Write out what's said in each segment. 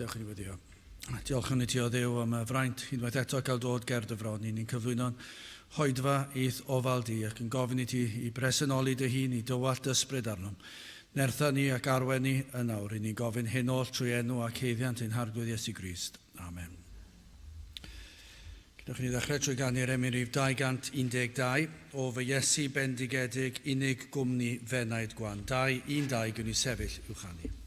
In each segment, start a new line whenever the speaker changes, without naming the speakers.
Dewch i ni weddio. Diolch yn i ti o Dduw am y fraint unwaith eto cael dod ger dy fron. Ni'n cyflwyno'n hoedfa i'th ofal di ac yn gofyn i ti i bresenoli dy hun i dywallt ysbryd arnom. Nertha ni ac arwen ni yn awr. I ni'n gofyn hyn oll trwy enw ac haeddiant ein Harglwydd Iesu Grist. Amen. Gadewch i ni ddechrau trwy ganu'r emyn rhif 212 o fy Iesu bendigedig unig gwmni f'enaid gwan. 2, 1, 2, gwn i sefyll i'w chanu.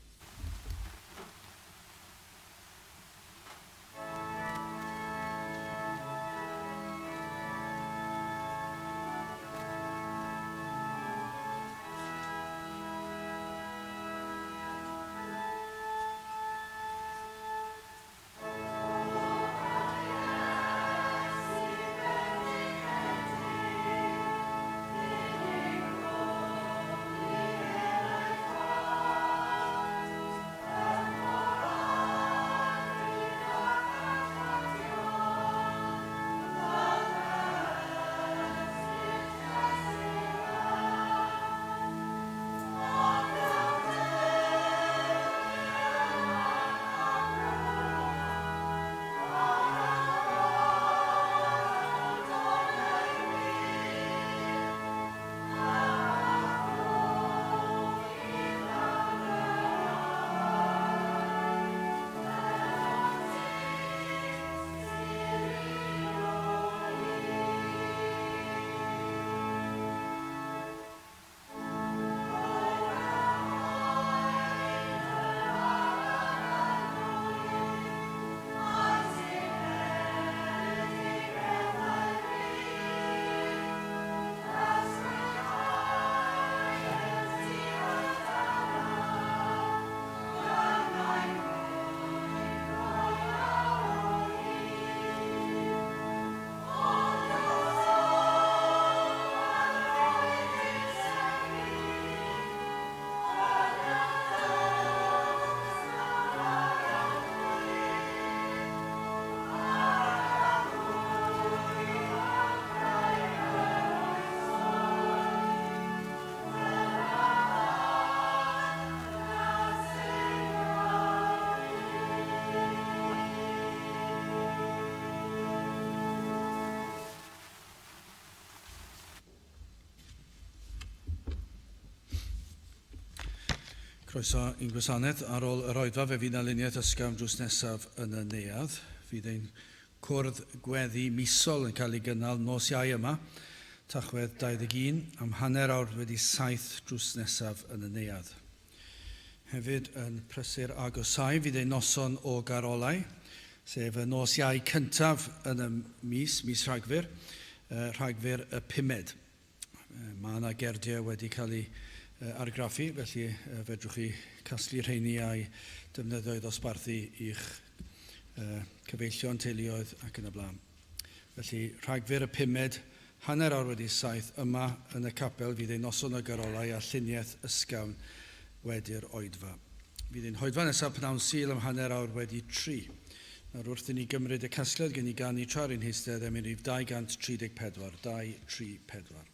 Croeso i'n gwasanaeth. Ar ôl yr oedfa fe fydd 'na luniaeth ysgafn drws nesaf yn y neuadd. Fydd ein cwrdd gweddi misol yn cael ei gynnal nos Iau yma, Tachwedd 21, am hanner awr wedi saith drws nesaf yn y neuadd. Hefyd yn prysur agosáu fydd ein noson o garolau, sef y nos Iau cyntaf yn y mis, mis Rhagfyr, Rhagfyr y pumed. Mae yna gerdiau wedi cael eu argraffu, felly fedrwch chi casglu rheini a'u defnyddio i ddosbarthu i'ch cyfeillion, teuluoedd ac yn y blaen. Felly, Rhagfyr y pumed, hanner awr wedi saith, yma yn y capel fydd ein noson o garolau a lluniaeth ysgafn wedi'r oedfa. Fydd ein hoedfa nesaf pnawn Sul am hanner awr wedi tri. Nawr wrth i ni gymryd y casgliad gen i ganu tra rwy'n heistedd emyn rhif 234, 2, 3, 4.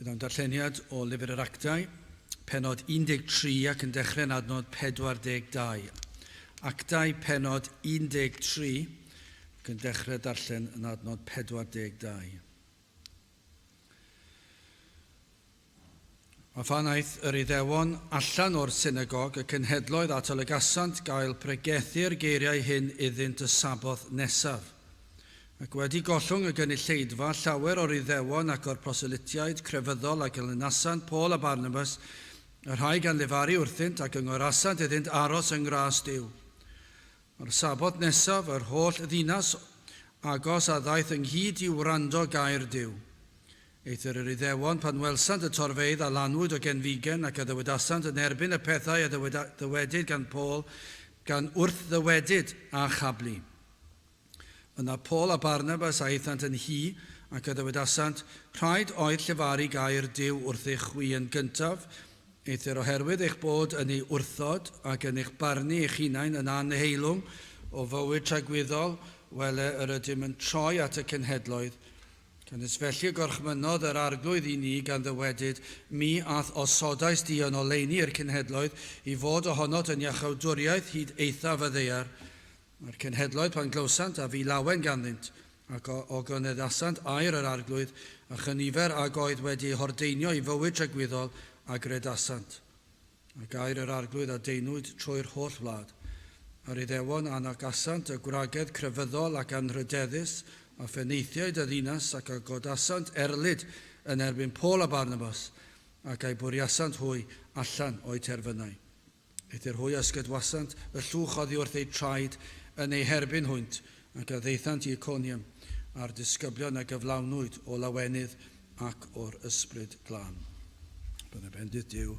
Byddwn darlleniad o Lyfr yr Actau, penod 13 ac yn dechrau yn adnod 42. Actau penod 13 ac yn dechrau darllen yn adnod 42. A phan aeth yr Iddewon allan o'r synagog, y cenhedloedd atolygasant gael pregethu'r geiriau hyn iddynt y Saboth nesaf. Ac wedi gollwng y gynulleidfa, llawer o'r Iddewon ac o'r proselytiaid crefyddol a gylynasant Paul a Barnabas, y rhai gan lefaru wrthynt ac yngorasant iddynt aros yng ngras Duw. Ar y Saboth nesaf, yr holl ddinas agos a ddaeth ynghyd i wrando gair Duw. Eithr yr Iddewon, pan welsant y torfeydd a lanwyd o genfigen ac a ddywedasant yn erbyn y pethau a ddywedid gan Paul, gan wrthddywedyd a chablu. Yna Paul a Barnabas aethant yn hy ac a ddywedasant, Rhaid oedd llefaru gair Duw wrthych chwi yn gyntaf, eithr oherwydd eich bod yn ei wrthod ac yn eich barnu eich hunain yn anheilwng o fywyd tragwyddol, wele yr ydym yn troi at y cenhedloedd. Canys felly y gorchmynnodd yr Arglwydd i ni gan ddywedyd, Mi a'th osodais di yn oleuni i'r cenhedloedd, i fod ohonot yn iachawdwriaeth hyd eithaf y ddaear. Mae'r cenhedloedd pan glywsant a fu lawen ganddynt, ac o ogoneddasant air yr Arglwydd, a chynifer ag oedd wedi eu hordeinio i fywyd tragwyddol a gredasant. A gair yr Arglwydd a deinwyd trwy'r holl wlad. A'r Iddewon a anagasant y gwragedd crefyddol ac anrhydeddus, a phenaethiaid y ddinas, ac a godasant erlid yn erbyn Paul a Barnabas, ac a'u bwriasant hwy allan o'u terfynau. Eithr hwy a ysgydwasant y llwch oddi wrth eu traed yn eu herbyn hwynt, ac a ddaethant i Iconium, a'r disgyblion a gyflawnwyd o lawenydd ac o'r Ysbryd Glân. Byddai bendith Duw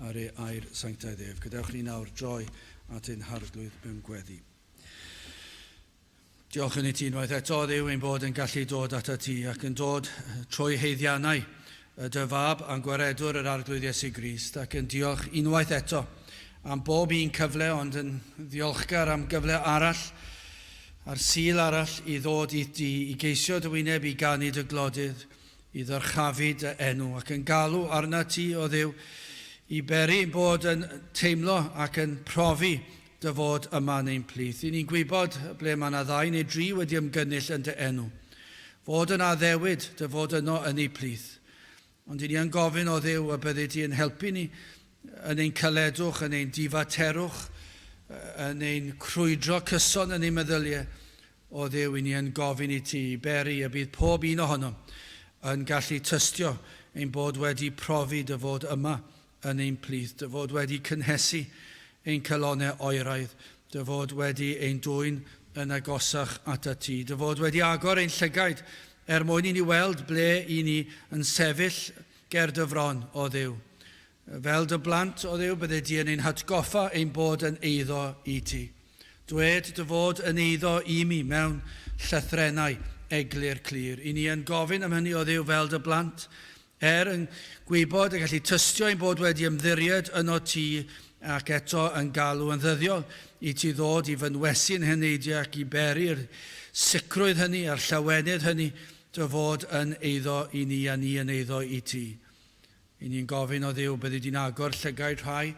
ar ei air sanctaidd ef. Gadewch ni nawr droi at ein Harglwydd mewn gweddi. Diolch yn i ti unwaith eto, Dduw, ein bod yn gallu dod atat ti ac yn dod trwy haeddiannau dy Fab a'n Gwaredwr yr Arglwydd Iesu Grist, ac yn diolch unwaith eto am bob un cyfle, ond yn ddiolchgar am gyfle arall a'r Sul arall i ddod i di, i geisio dy wyneb, i ganu dy glodydd, i ddyrchafu dy enw, ac yn galw arnat ti, o Dduw, i beri ein bod yn teimlo ac yn profi dy fod yma yn ein plith. I ni'n gwybod ble mae yna ddau neu dri wedi ymgynnull yn dy enw. Fod yn addewid dy fod yno yn eu plith. Ond i ni yn gofyn o Dduw y byddi di yn helpu ni yn ein caledwch, yn ein difaterwch, yn ein crwydro cyson yn ein meddyliau. O Dduw, i ni yn gofyn i ti, i beri y bydd pob un ohonom yn gallu tystio ein bod wedi profi dy fod yma yn ein plith, dy fod wedi cynhesu ein calonnau oeraidd, dy fod wedi ein dwyn yn agosach atat ti, dy fod wedi agor ein llygaid er mwyn i ni weld ble i ni yn sefyll ger dy fron, o Dduw. Fel dy blant, o Dduw, bydde di yn ein hatgoffa ein bod yn eiddo i ti. Dwed dy fod yn eiddo i mi mewn llythrennau eglur clir. I ni yn gofyn am hynny, o Dduw, fel dy blant, er yn gwybod y gallu tystio ein bod wedi ymddiried yno ti ac eto yn galw yn ddyddiol i ti ddod i fynwesu'n heneidiau ac i beri'r sicrwydd hynny a'r llawenydd hynny dy fod yn eiddo i ni a ni yn eiddo i ti. I ni'n gofyn o Dduw, byddi di'n agor llygaid rhai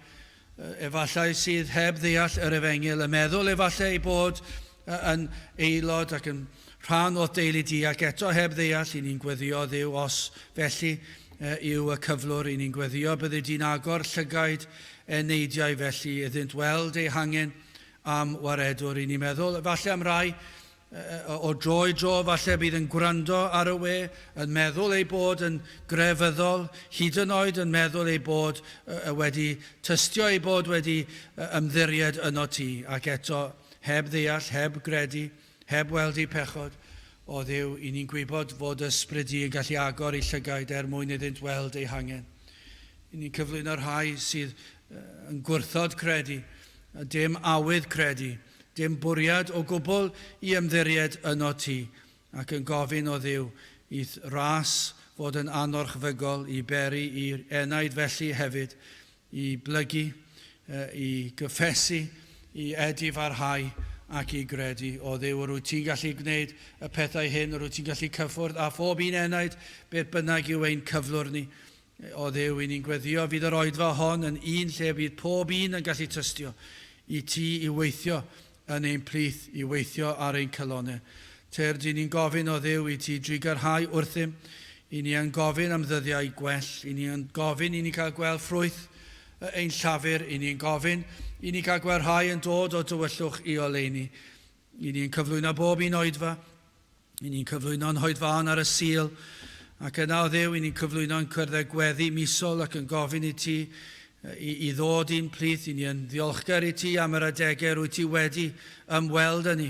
efallai sydd heb ddeall yr efengyl, y meddwl efallai ei bod yn aelod ac yn rhan o'r deulu di, ac eto heb ddeall, i ni'n gweddio Dduw os felly yw y cyflwr, i ni'n gweddio byddi di'n agor llygaid eneidiau felly iddynt weld eu hangen am waredwr. I ni'n meddwl efallai am rai o dro i dro falle bydd yn gwrando ar y we, yn meddwl ei bod yn grefyddol, hyd yn oed yn meddwl ei bod wedi tystio ei bod wedi ymddiried yno ti, ac eto heb ddeall, heb gredu, heb weld eu pechod, o Dduw, i ni'n gwybod fod ysbryd di yn gallu agor eu llygaid er mwyn iddynt weld eu hangen. I ni'n cyflwyno'r rhai sydd yn gwrthod credu, dim awydd credu, dim bwriad o gwbl i ymddiried yno ti, ac yn gofyn o Dduw i'th ras fod yn anorchfygol i beri i'r enaid felly hefyd, i blygu, i gyffesu, i edifarhau ac i gredu. O Dduw, yr wyt ti'n gallu gwneud y pethau hyn, yr wyt ti'n gallu cyffwrdd â phob un enaid, beth bynnag yw ein cyflwr ni. O Dduw, i ni'n gweddio fydd yr oedfa hon yn un lle bydd pob un yn gallu tystio i ti i weithio yn ein plith, i weithio ar ein calonau. Tyrd, i ni'n gofyn o Dduw i ti drugarhau wrthym, i ni yn gofyn am ddyddiau gwell, i ni yn gofyn i ni cael gweld ffrwyth ein llafur, i ni'n gofyn i ni cael gweld rhai yn dod o dywyllwch i oleuni. I ni'n cyflwyno bob un oedfa, i ni'n cyflwyno'n hoedfaon ar y Sul, ac yna o Dduw, i ni'n cyflwyno'n cyrddau gweddi misol ac yn gofyn i ti i ddod i'n plith, i ni yn ddiolchgar i ti am yr adegau rwyt ti wedi ymweld â ni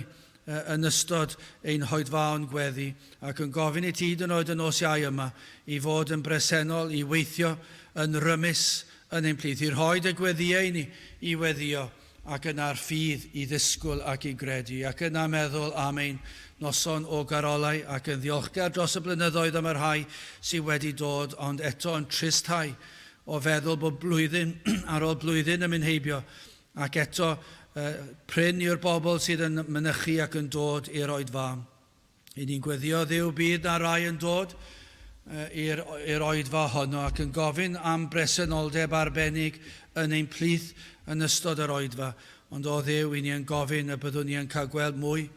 yn ystod ein hoedfaon gweddi, ac yn gofyn i ti hyd yn oed y nos Iau yma i fod yn bresennol, i weithio yn rymus yn ein plith, i rhoi dy gweddïau i ni i weddïo, ac yna'r ffydd i ddisgwyl ac i gredu, ac yna meddwl am ein noson o garolau, ac yn ddiolchgar dros y blynyddoedd am y rhai sydd wedi dod, ond eto yn tristhau o feddwl bod blwyddyn ar ôl blwyddyn yn mynd heibio, ac eto prin yw'r bobl sydd yn mynychu ac yn dod i'r oedfa. I ni'n gweddio Dduw bydd na rai yn dod i'r oedfa honno ac yn gofyn am bresenoldeb arbennig yn ein plith yn ystod yr oedfa. Ond o Dduw, i ni yn gofyn y byddwn ni yn cael gweld mwy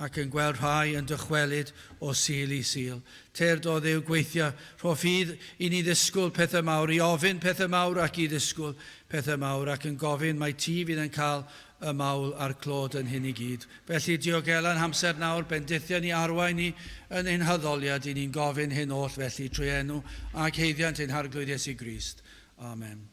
ac yn gweld rhai yn dychwelyd o Sul i Sul. Tyrd o Dduw, gweithia, rho ffydd i ni ddisgwyl pethau mawr, i ofyn pethau mawr ac i ddisgwyl pethau mawr, ac yn gofyn mai ti fydd yn cael y mawl a'r clod yn hyn i gyd. Felly diogela'n hamser nawr, bendithia ni, arwain ni yn ein haddoliad, i ni'n gofyn hyn oll felly trwy enw ac haeddiant ein Harglwydd Iesu Grist. Amen.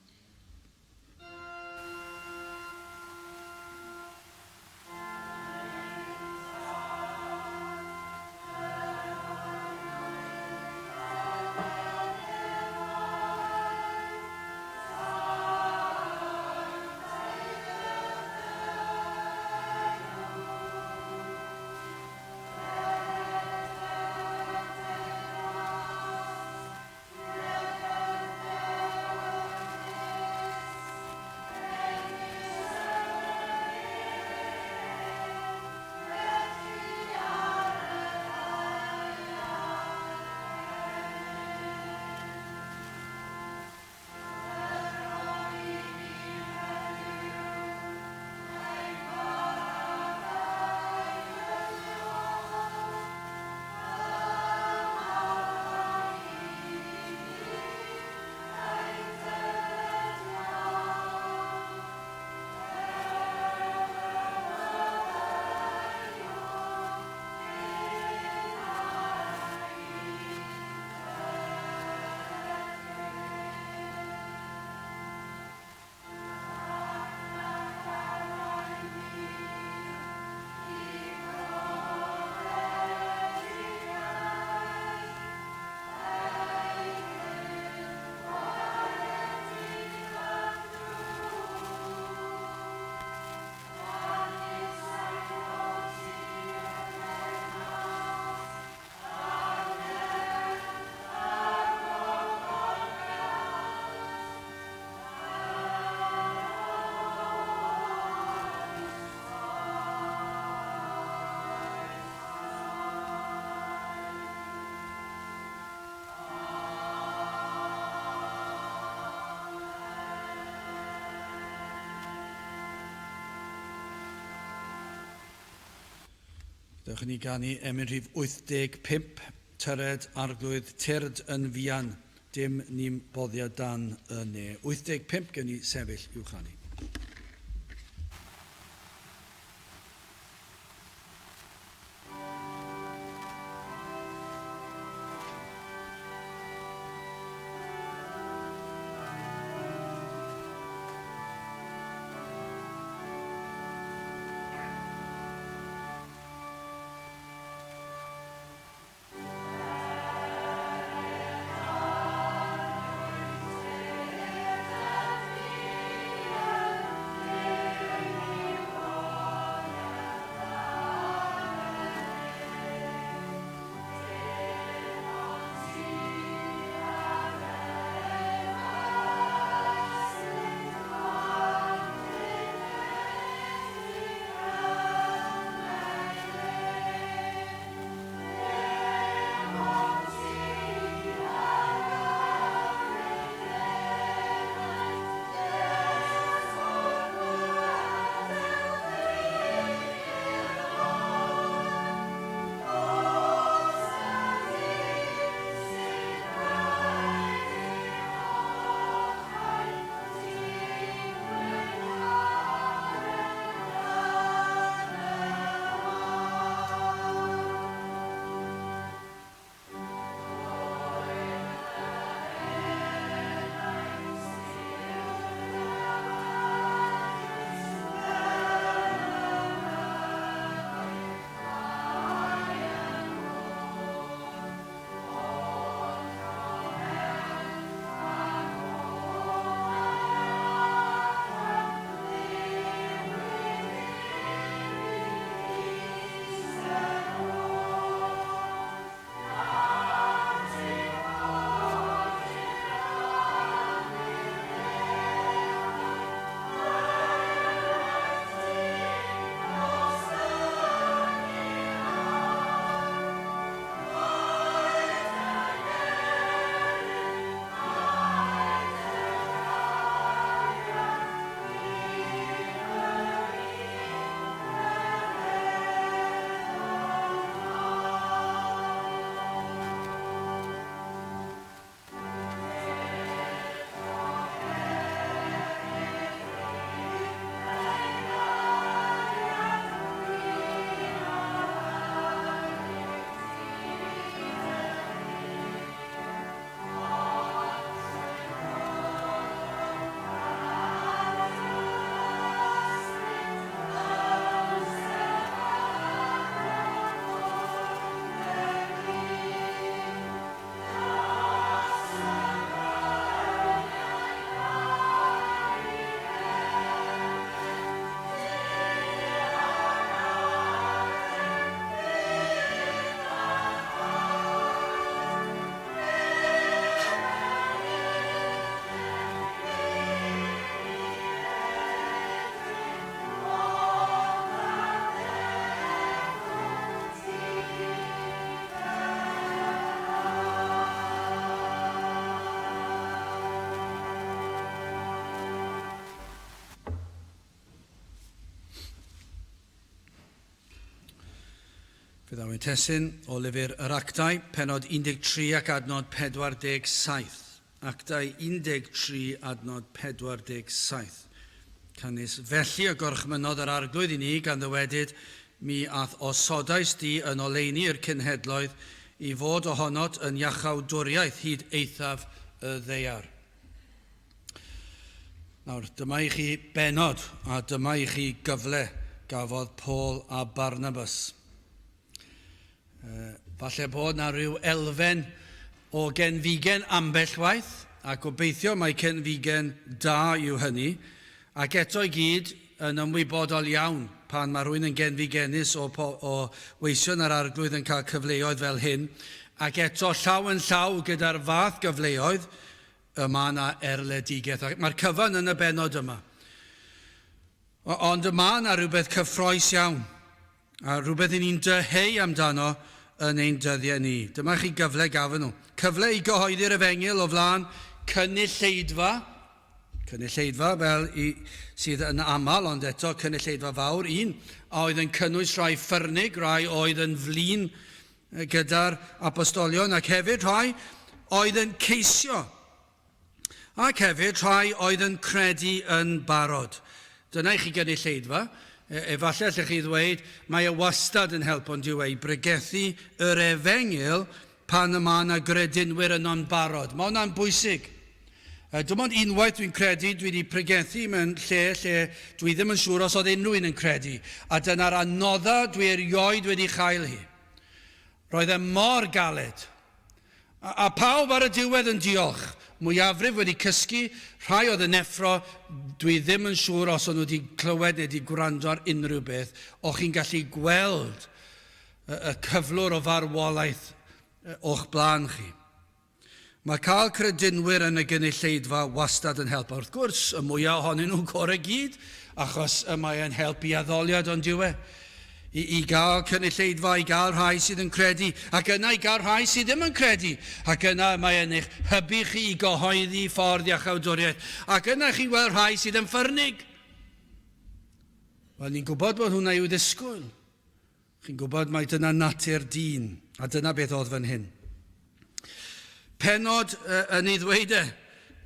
Dewch i ni ganu emyn rhif 85, Tyred Arglwydd Tyrd yn fuan, dim ni'm boddia dan y ne. 85 gen i sefyll i'w chanu. Fe ddaw ein testun o lyfr yr Actau, pennod 13 ac adnod 47. Actau 13 adnod 47. Canys felly y gorchmynnodd yr Arglwydd i ni gan ddywedyd, Mi a'th osodais di yn oleuni i'r cenhedloedd, i fod ohonot yn iachawdwriaeth hyd eithaf y ddaear. Nawr, dyma i chi bennod, a dyma i chi gyfle gafodd Paul a Barnabas. Falle bod na rhyw elfen o genfigen ambell waith, a gobeithio mai cenfigen da yw hynny, ac eto i gyd yn ymwybodol iawn pan mae rhywun yn genfigennus o, o weision yr Arglwydd yn cael cyfleoedd fel hyn, ac eto llaw yn llaw gyda'r fath gyfleoedd, y mae yna erledigaeth. Mae'r cyfan yn y bennod yma. Ond y mae yna rhywbeth cyffroes iawn, a rhywbeth i ni'n dyheu amdano yn ein dyddiau ni. Dyma chi gyfle gafon nhw. Cyfle i gyhoeddi'r efengyl o flaen cynulleidfa, cynulleidfa fel i, sydd yn aml, ond eto cynulleidfa fawr, un a oedd yn cynnwys rhai ffyrnig, rhai oedd yn flin gyda'r apostolion, ac hefyd rhai oedd yn ceisio, ac hefyd rhai oedd yn credu yn barod. Dyna i chi gynulleidfa. Efallai allech chi ddweud, mae e wastad yn help ond yw e i bregethu yr efengyl pan y mae yna gredinwyr yno'n barod. Mae hwnna'n bwysig. Dim ond unwaith dwi'n credu dwi wedi pregethu mewn lle lle dwi ddim yn siŵr os oedd unrhyw un yn credu. A dyna'r anodda dwi erioed wedi chael hi. Roedd e mor galed. A, a pawb ar y diwedd yn diolch. Mwyafrif wedi cysgu, rhai oedd yn effro, dwi ddim yn siŵr os o'n nhw wedi clywed neu wedi gwrando ar unrhyw beth. O'ch chi'n gallu gweld y, y cyflwr o farwolaeth o'ch blaen chi. Mae cael credinwyr yn y gynulleidfa wastad yn help. A wrth gwrs, y mwyaf ohonyn nhw gorau gyd, achos y mae e'n help i addoliad, ond yw e? I, i gael cynulleidfa, i gael rhai sydd yn credu, ac yna i gael rhai sydd ddim yn credu, ac yna mae e'n eich hybu chi i gyhoeddi ffordd iachawdwriaeth, ac yna chi'n gweld rhai sydd yn ffyrnig. Wel, ni'n gwybod bod hwnna i'w ddisgwyl. Chi'n gwybod mai dyna natur dyn, a dyna beth oedd fan hyn. Penod yn ei ddweud e,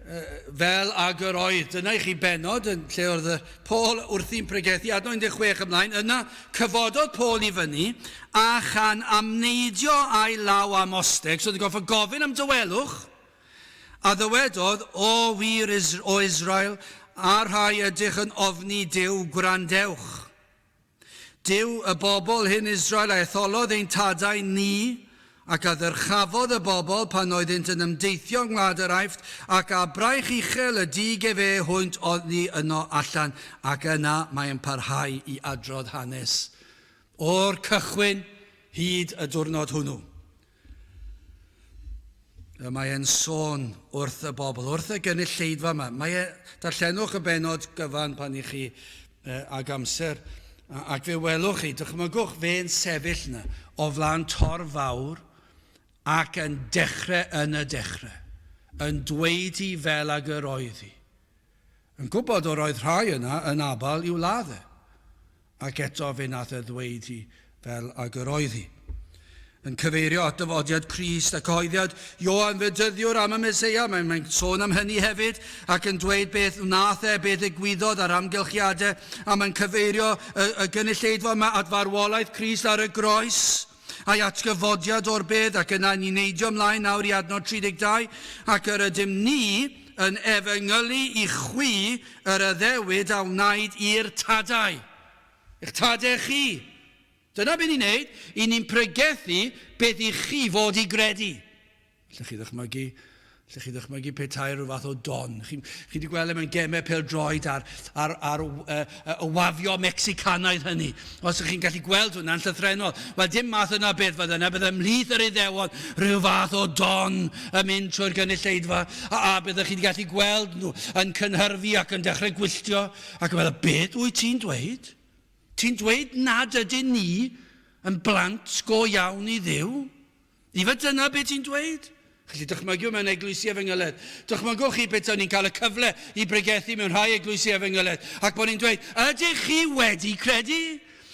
fel ag yr oedd. Dyna i chi benod yn lle oedd Paul wrthi'n pregethu, adnod 16 ymlaen. Yna cyfododd Paul i fyny a chan amneidio a'i law am osteg, so oedd yn gorfod gofyn am dawelwch, a ddywedodd, O wir o Israel, a rhai ydych yn ofni Duw, gwrandewch. Duw y bobl hyn Israel a etholodd ein tadau ni, ac a ddyrchafodd y bobl pan oeddynt yn ymdeithio yng ngwlad yr Aifft, ac a braich uchel y dug efe hwynt oddi yno allan, ac yna mae'n parhau i adrodd hanes o'r cychwyn hyd y diwrnod hwnnw. Y mae e'n sôn wrth y bobl, wrth y gynulleidfa yma. Mae e, darllenwch y benod gyfan pan i chi eh, ag amser, ac fe welwch chi, dychmygwch fe'n sefyll yna o flaen torf fawr ac yn dechrau yn y dechrau, yn dweud hi fel ag yr oedd hi. Yn gwybod o'r oedd rhai yna yn abal i'w ladd e. Ac eto fe nath e ddweud hi fel ag yr oedd hi. Yn cyfeirio at dyfodiad Crist a cyhoeddiad Ioan Fedyddiwr am y Meseia, mae'n mae sôn am hynny hefyd, ac yn dweud beth wnaeth e, beth ddigwyddodd a'r amgylchiadau, a mae'n cyfeirio y, y gynulleidfa yma at farwolaeth Crist ar y groes a'i atgyfodiad o'r bedd, ac yna ni'n neidio ymlaen nawr i adnod 32, ac yr ydym ni yn efengylu i chwi yr addewid a wnaed i'r tadau. Eich tadau chi. Dyna beth ni'n neud, i ni'n pregethu beth i chi fod i gredu. Allwch chi ddychmygu, allwch chi ddychmygu petai rhyw fath o don. Chi, chi wedi gweld e mewn gemau pêl-droed a'r, ar, ar, y wafio Mecsicanaidd hynny. Os ydych chi'n gallu gweld hwnna'n llythrennol. Wel, dim math yna beth fydde yna, bydde ymhlith yr Iddewon rhyw fath o don yn mynd trwy'r gynulleidfa, a, a byddech chi'n gallu gweld nhw yn cynhyrfu ac yn dechrau gwylltio, ac yn meddwl, beth wyt ti'n dweud? Ti'n dweud nad ydyn ni yn blant go iawn i Dduw? Ife dyna be ti'n dweud? Felly dychmygu mewn eglwysi efengyledd. Dychmygwch chi petawn ni'n cael y cyfle i bregethu mewn rhai eglwysi efengyledd ac bod ni'n dweud, ydych chi wedi credu?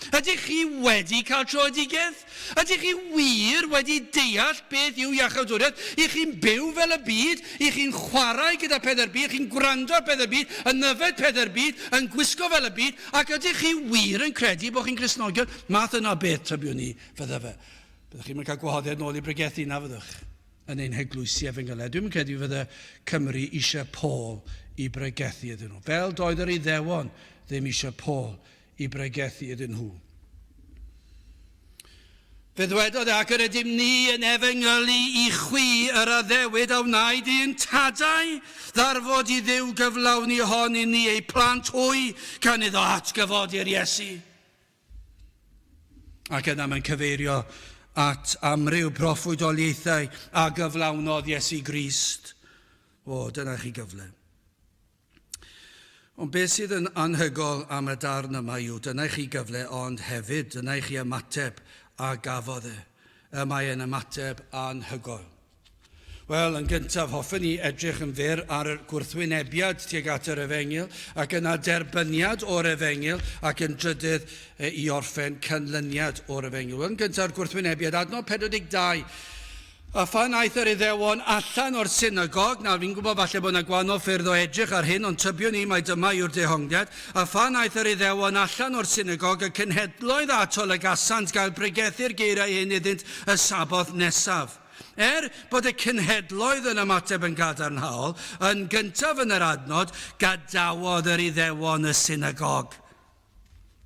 Ydych chi wedi cael tröedigaeth? Ydych chi wir wedi deall beth yw iachawdwriaeth? Ych chi'n byw fel y byd? Ych chi'n chwarae gyda pethau'r byd? Chi'n gwrando ar pethau'r byd? Yn yfed pethau'r byd? Yn gwisgo fel y byd? Ac ydych chi wir yn credu bod chi'n Gristnogion? Math yna o beth, tybiwn i, fydda fe. Byddwch chi'n cael gwahoddiad nôl i bregethu, na fyddwch? Yn ein heglwysi efengylaidd. Dwi'm yn credu fydde Cymru eisiau Paul i bregethu iddyn nhw. Fel doedd yr Iddewon ddim eisiau Paul i bregethu iddyn nhw. Fe ddwedodd e, ac yr ydym ni yn efengylu i chwi yr addewid a wnaed i'n tadau, ddarfod i Dduw gyflawni hon i ni eu plant hwy, gan iddo atgyfodi'r Iesu. Ac yna mae'n cyfeirio at amryw proffwydoliaethau a gyflawnodd Iesu Grist. O, dyna chi gyfle. Ond beth sydd yn anhygoel am y darn yma yw, dyna i chi gyfle, ond hefyd, dyna i chi ymateb a gafodd e. Y mae e'n ymateb anhygoel. Wel, yn gyntaf, hoffen ni edrych yn fyr ar y gwrthwynebiad tuag at yr efengyl, ac yna derbyniad o'r efengyl, ac yn drydydd i orffen canlyniad o'r efengyl. Wel, yn gyntaf, gwrthwynebiad, adnod 42. A phan aeth yr Iddewon allan o'r synagog, nawr fi'n gwybod falle bod yna gwahanol ffyrdd o edrych ar hyn, ond tybiwn i mai dyma yw'r dehongliad, a phan aeth yr Iddewon allan o'r synagog, y cenhedloedd a atolygasant gael pregethu'r geiriau hyn iddynt y Saboth nesaf. Er bod y cenhedloedd yn ymateb yn gadarnhaol, yn gyntaf yn yr adnod, gadawodd yr Iddewon y synagog.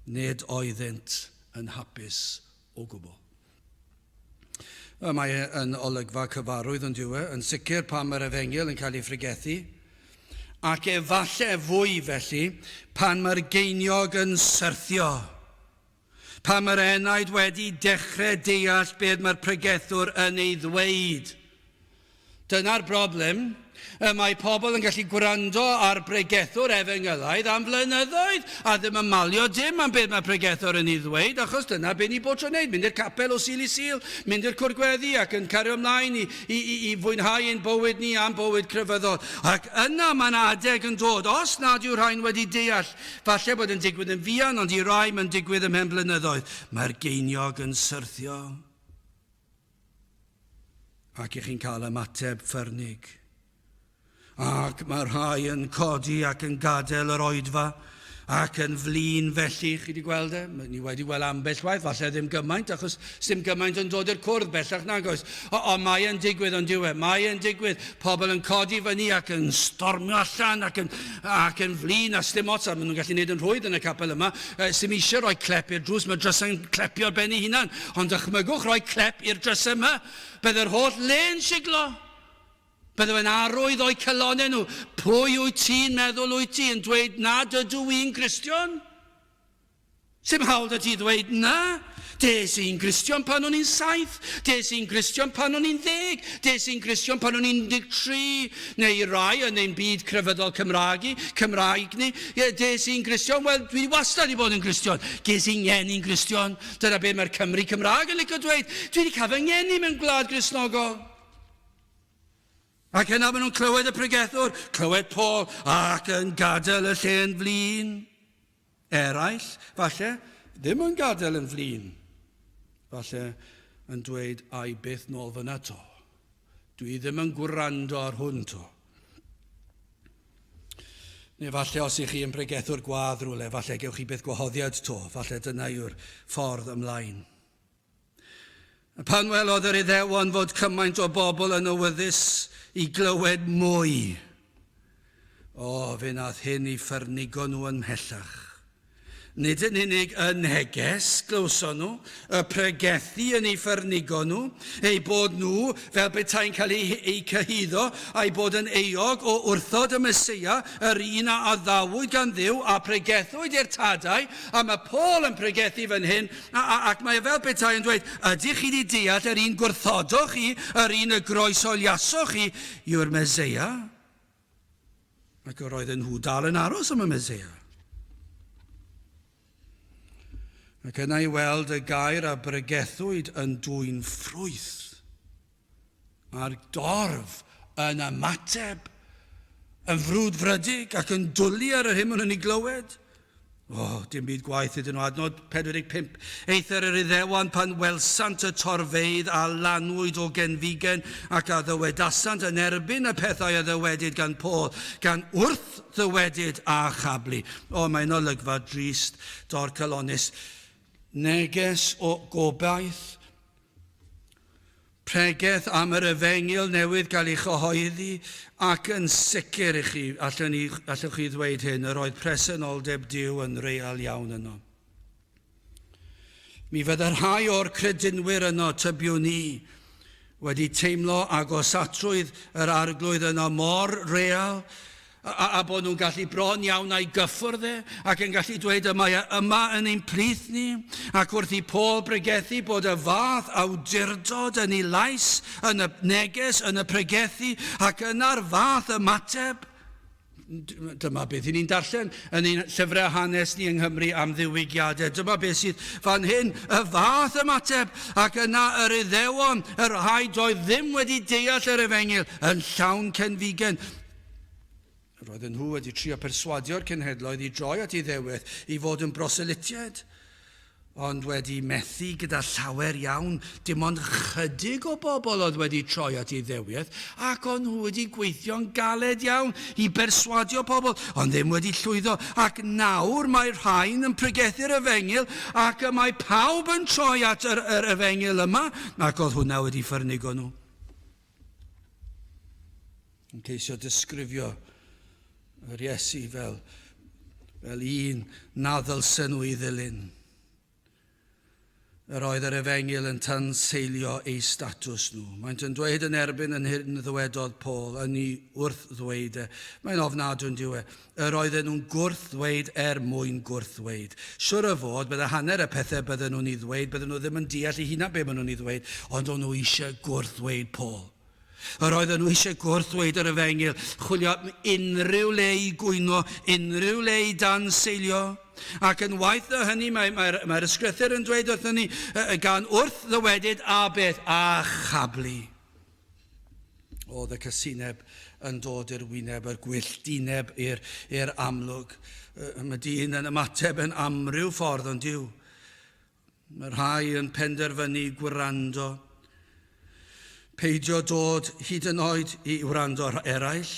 Nid oeddynt yn hapus o gwbl. Y mae e yn olygfa cyfarwydd ond yw e, yn sicr pan mae'r efengyl yn cael ei phregethu, ac efalle fwy felly pan mae'r geiniog yn syrthio, pan mae'r enaid wedi dechrau deall beth mae'r pregethwr yn ei ddweud. Dyna'r broblem. Y mae pobl yn gallu gwrando ar bregethwr efengylaidd am flynyddoedd a ddim yn malio dim am beth mae pregethwr yn ei ddweud, achos dyna be ni bob tro'n neud, mynd i'r capel o Sul i Sul, mynd i'r cwr gweddi ac yn cario ymlaen i, i, i, i fwynhau ein bywyd ni a'n bywyd crefyddol. Ac yna mae yna adeg yn dod, os nad yw rhain wedi deall, falle bod yn digwydd yn fuan, ond i rai mae'n digwydd ymhen blynyddoedd, mae'r geiniog yn syrthio. Ac i chi'n cael ymateb ffyrnig. Ac mae rhai yn codi ac yn gadael yr oedfa ac yn flin felly, chi wedi gweld e? Ni wedi gweld ambell waith, falle ddim gymaint, achos ddim gymaint yn dod i'r cwrdd bellach nag oes. Ond mae e'n digwydd, ond dyw e? Mae e'n digwydd. Pobl yn codi fyny ac yn stormio allan ac yn, ac yn flin a sdim ots, a maen nhw'n gallu gwneud yn rhwydd yn y capel yma. Sdim eisiau rhoi clep i'r drws, mae drysau'n clepio ar ben ei hunan. Ond dychmygwch rhoi clep i'r drysau yma, bydd yr holl le'n siglo. Bydde fe'n arwydd o'u calonnau nhw. Pwy wyt ti'n meddwl wyt ti yn dweud nad ydw i'n Gristion? Sim hawl 'da ti ddweud na. Des i'n Gristion pan o'n i'n saith, des i'n Gristion pan o'n i'n ddeg, des i'n Gristion pan o'n i'n 13, neu i rai yn ein byd crefyddol Cymraeg i, Cymraeg ni, ie, des i'n Gristion, wel, dwi wastad 'di bod yn Gristion, ges i'n ngeni'n Gristion, dyna be mae'r Cymry Cymraeg yn licio dweud, dwi 'di cael fy ngeni mewn gwlad Gristnogol. Ac yna maen nhw'n clywed y pregethwr, clywed Paul, ac yn gadael y lle'n flin. Eraill, falle, ddim yn gadael yn flin. Falle yn dweud, ai byth nôl fyna to. Dwi ddim yn gwrando ar hwn to. Neu falle os ych chi yn bregethwr gwadd rhywle, falle gewch chi byth gwahoddiad to. Falle dyna yw'r ffordd ymlaen. Pan welodd yr Iddewon fod cymaint o bobl yn awyddus i glywed mwy, o, fe wnaeth hyn i ffyrnigo nhw yn mhellach. Nid yn unig y neges glywson nhw, y pregethu yn eu ffyrnigo nhw, eu bod nhw fel petai'n cael eu, eu cyhuddo, a'u bod yn euog o wrthod y Meseia, yr un a addawyd gan Dduw a pregethwyd i'r tadau, a mae Paul yn pregethu fan hyn, A, a, ac mae e fel petai yn dweud, ydych chi wedi deall yr un gwrthodoch chi, yr un y groeshoeliasoch chi, yw'r Meseia? Ac yr oedden nhw dal yn aros am y Meseia. Ac yna i weld y gair a bregethwyd yn dwyn ffrwyth, a'r dorf yn ymateb yn frwdfrydig ac yn dwlu ar yr hyn maen nhw'n ei glywed. O, oh, dim byd gwaeth iddyn nhw. Adnod 45. Eithr yr Iddewon pan welsant y torfeydd a lanwyd o genfigen ac a ddywedasant yn erbyn y pethau a ddywedyd gan Paul, gan wrth ddywedyd a chablu. O, mae'n olygfa drist, dorcalonnus. Neges o gobaith Pregeth am yr efengyl newydd gael ei chyhoeddi, ac yn sicr i chi, allwn ni, allwch chi ddweud hyn, yr oedd presenoldeb Duw yn real iawn yno. Mi fydde rhai o'r credinwyr yno, tybiwn i, wedi teimlo agosatrwydd yr arglwydd yno mor real, a, a bod nhw'n gallu bron iawn a'i gyffwrdd e, ac yn gallu dweud y mae e yma yn ein plith ni, ac wrth i Paul bregethu bod y fath awdurdod yn ei lais, yn y neges, yn y pregethu, ac yna'r fath ymateb. Dyma beth i ni'n darllen yn ein llyfrau hanes ni yng Nghymru am ddiwygiadau. Dyma beth sydd fan hyn, y fath ymateb, ac yna yr Iddewon, y rhai doedd ddim wedi deall yr efengyl, yn llawn cenfigen. Roedden nhw wedi trio perswadio'r cenhedloedd i droi at Iddeweth i fod yn broselytiaid, ond wedi methu gyda llawer iawn. Dim ond chydig o bobl oedd wedi troi at Iddewiaeth, ac o'n nhw wedi gweithio'n galed iawn i berswadio pobl, ond ddim wedi llwyddo. Ac nawr mae rhain yn pregethu'r efengyl, ac y mae pawb yn troi at yr, yr efengyl yma, ac oedd hwnna wedi ffyrnigo nhw. Yn ceisio disgrifio yr Iesu fel, fel un na ddylsen nhw ei ddilyn. Yr oedd yr efengyl yn tanseilio eu statws nhw. Maent yn dweud yn erbyn yn hyn ddywedodd Paul yn ei wrth ddweud e. Mae'n ofnadwy yn diwe. Yr oedden nhw'n gwrth ddweud er mwyn gwrth ddweud. Siwr o fod, bydde hanner y pethau bydden nhw'n ei ddweud, bydden nhw ddim yn deall eu hunan be maen nhw'n ei ddweud, ond o'n nhw eisiau gwrth ddweud Paul. Yr oedden nhw eisiau gwrthddweud yr efengyl, chwilio am unrhyw le i gwyno, unrhyw le i danseilio. Ac yn waeth na hynny, mae'r mae, mae, mae ysgrythur yn dweud wrthyn ni, gan wrth ddywedyd a beth, a chablu. Oedd y cysineb yn dod i'r wyneb, yr gwylltineb i'r amlwg. Mae dyn yn ymateb yn amryw ffordd, ond yw. Mae rhai yn penderfynu gwrando. Peidio dod hyd yn oed i wrando ar eraill.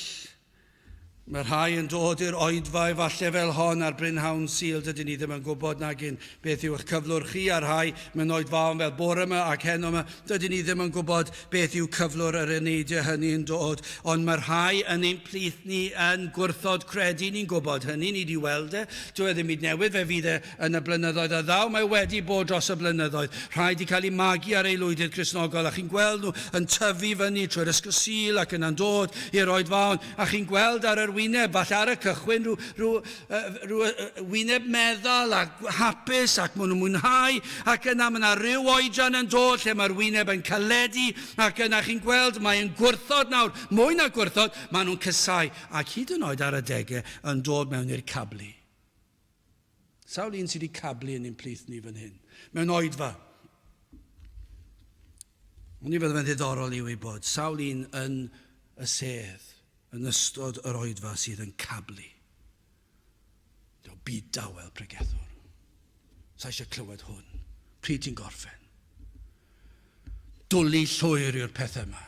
Mae rhai yn dod i'r oedfa efallai fel hon ar brynhawn Sul, dydyn ni ddim yn gwybod nag un beth yw eich cyflwr chi a rhai mewn oedfaon fel bore yma ac heno yma, dydyn ni ddim yn gwybod beth yw cyflwr yr eneidiau hynny yn dod, ond mae rhai yn ein plith ni yn gwrthod credu, ni'n gwybod hynny, ni wedi weld e, dyw e ddim byd newydd, fe fydd e Yn y blynyddoedd a ddaw, mae wedi bod dros y blynyddoedd. Rhai 'di cael eu magu ar aelwydydd Cristnogol, a chi'n gweld nhw yn tyfu fyny trwy'r Ysgol Sul ac yna'n dod i'r oedfaon, a chi'n gweld ar yr wyneb, falle ar y cychwyn, rhyw, rhyw, uh, rhyw uh, wyneb meddal a hapus ac maen nhw'n mwynhau, ac yna mae yna rhyw oedran yn dod lle mae'r wyneb yn caledu, ac yna chi'n gweld mae'n gwrthod nawr, mwy na gwrthod, maen nhw'n cysau, ac hyd yn oed ar adegau yn dod mewn i'r cablu. Sawl un sydd wedi cablu yn ein plith ni fan hyn? Mewn oedfa. Ond i fydde fe'n ddiddorol i wybod, sawl un yn y sedd yn ystod yr oedfa sydd yn cablu. Dio byd dawel pregethwr. Sa eisiau clywed hwn. Pryd ti'n gorffen? Dwlu llwyr yw'r pethau yma.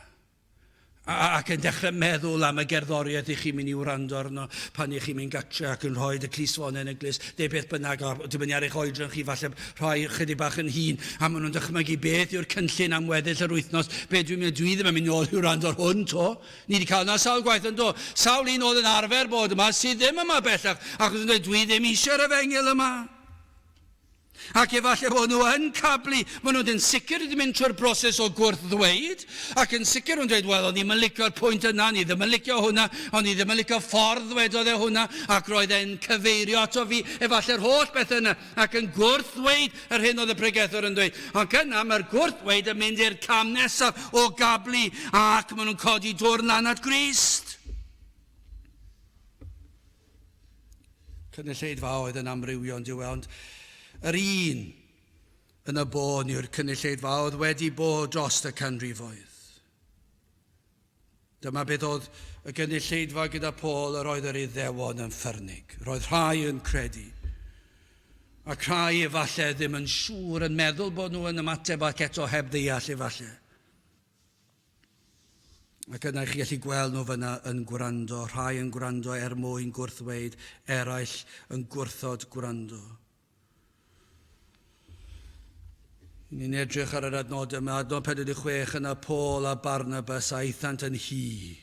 Ac yn dechrau meddwl am y gerddoriaeth i chi'n mynd i wrando arno pan i chi'n mynd gatre ac yn rhoi y clustffonau yn y glust, neu beth bynnag, a dibynnu ar eich oedran chi, falle rhai chydig bach yn hŷn, a maen nhw'n dychmygu beth yw'r cynllun am weddill yr wythnos, be dwi'n mynd, dwi ddim yn mynd nôl i wrando ar hwn to. Ni wedi cael yna sawl gwaith yn do. Sawl un oedd yn arfer bod yma sydd ddim yma bellach, achos yn dweud, dwi ddim eisiau'r efengyl yma. Ac efallai bod nhw yn cablu, maen nhw'n yn sicr wedi mynd trwy'r broses o gwrth-ddweud, ac yn sicr nhw'n dweud, wel, o'n i'm yn licio'r pwynt yna, o'n i ddim yn licio hwnna, o'n i ddim yn licio ffordd ddwedodd e hwnna, ac roedd e'n cyfeirio ato fi, efallai'r holl beth yna, ac yn gwrth-ddweud yr hyn oedd y pregethwr yn dweud. Ac yna mae'r gwrth-ddweud yn mynd i'r cam nesaf o gablu, ac maen nhw'n codi dwrn lan at Grist. Cynulleidfaoedd yn amrywio yn dyw e, ond yr un yn y bôn yw'r cynulleidfaoedd wedi bod dros y canrifoedd. Dyma beth oedd y gynulleidfa gyda Paul, yr oedd yr Iddewon yn ffyrnig. Roedd rhai yn credu. Ac rhai efallai ddim yn siŵr yn meddwl bod nhw yn ymateb ac eto heb ddeall efallai. Ac yna chi gallu gweld nhw fyna yn gwrando, rhai yn gwrando er mwyn gwrthweud, eraill yn gwrthod gwrando. Ni'n edrych ar yr adnodau yma, adnod 46 yna Paul a Barnabas a aethant yn hi.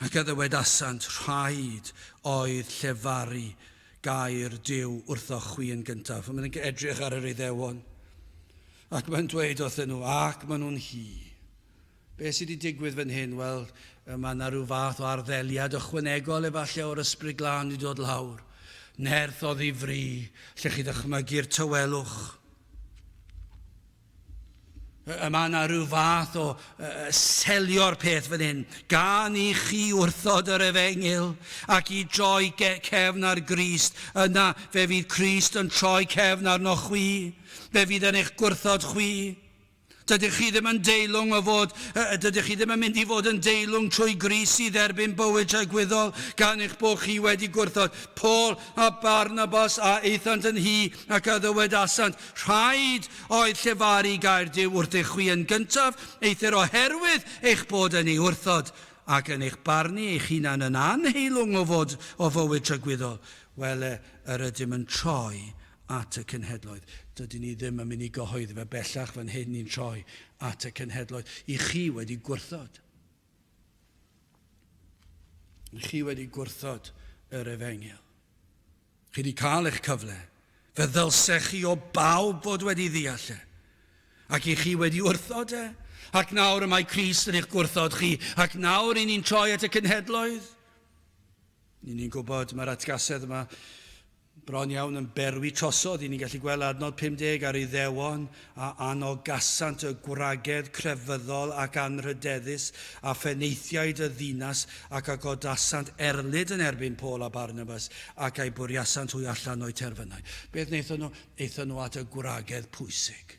Ac a ddywedasant, rhaid oedd llefaru gair Duw wrthoch chwi yn gyntaf. Mae'n edrych ar yr Iddewon. Ac mae'n dweud wrthyn nhw, ac maen nhw'n hi. Be sydd wedi digwydd fan hyn? Wel, mae yna rhyw fath o arddeliad ychwanegol efallai o'r Ysbryd Glân wedi dod lawr. Nerth o ddifri, lle chi ddychmygu'r tawelwch. Y mae yna rhyw fath o selio'r peth fan hyn. Gan i chi wrthod yr efengyl ac i droi cefn ar Grist, yna fe fydd Crist yn troi cefn arno chwi. Fe fydd yn eich gwrthod chwi. Dydych chi ddim yn deilwng o fod, dydych chi ddim yn mynd i fod yn deilwng trwy Grist i dderbyn bywyd tragwyddol gan eich bod chi wedi gwrthod. Paul a Barnabas a aethant yn hi ac a ddywedasant, Rhaid oedd llefaru gair Duw wrthych chwi yn gyntaf, eithr oherwydd eich bod yn ei wrthod ac yn eich barnu eich hunan yn anheilwng o fod o fywyd tragwyddol, wele yr ydym yn troi at y cenhedloedd. Dydyn ni ddim yn mynd i gyhoeddi fe bellach fan hyn, ni'n troi at y cenhedloedd. I chi wedi gwrthod. I chi wedi gwrthod yr efengyl. Chi wedi cael eich cyfle. Fe ddylsech chi o bawb fod wedi ddeall e. Ac i chi wedi wrthod e. Ac nawr y mae Crist yn eich gwrthod chi. Ac nawr i ni'n troi at y cenhedloedd. Ni'n ni'n gwybod mae'r atgasedd yma bron iawn yn berwi trosodd. I ni'n gallu gweld adnod 50 ar Iddewon a anogasant y gwragedd crefyddol ac anrhydeddus a phenaethiaid y ddinas ac a godasant erlid yn erbyn Paul a Barnabas ac a'i bwriasant hwy allan o'u terfynau. Beth wnaethon nhw? Aethon nhw at y gwragedd pwysig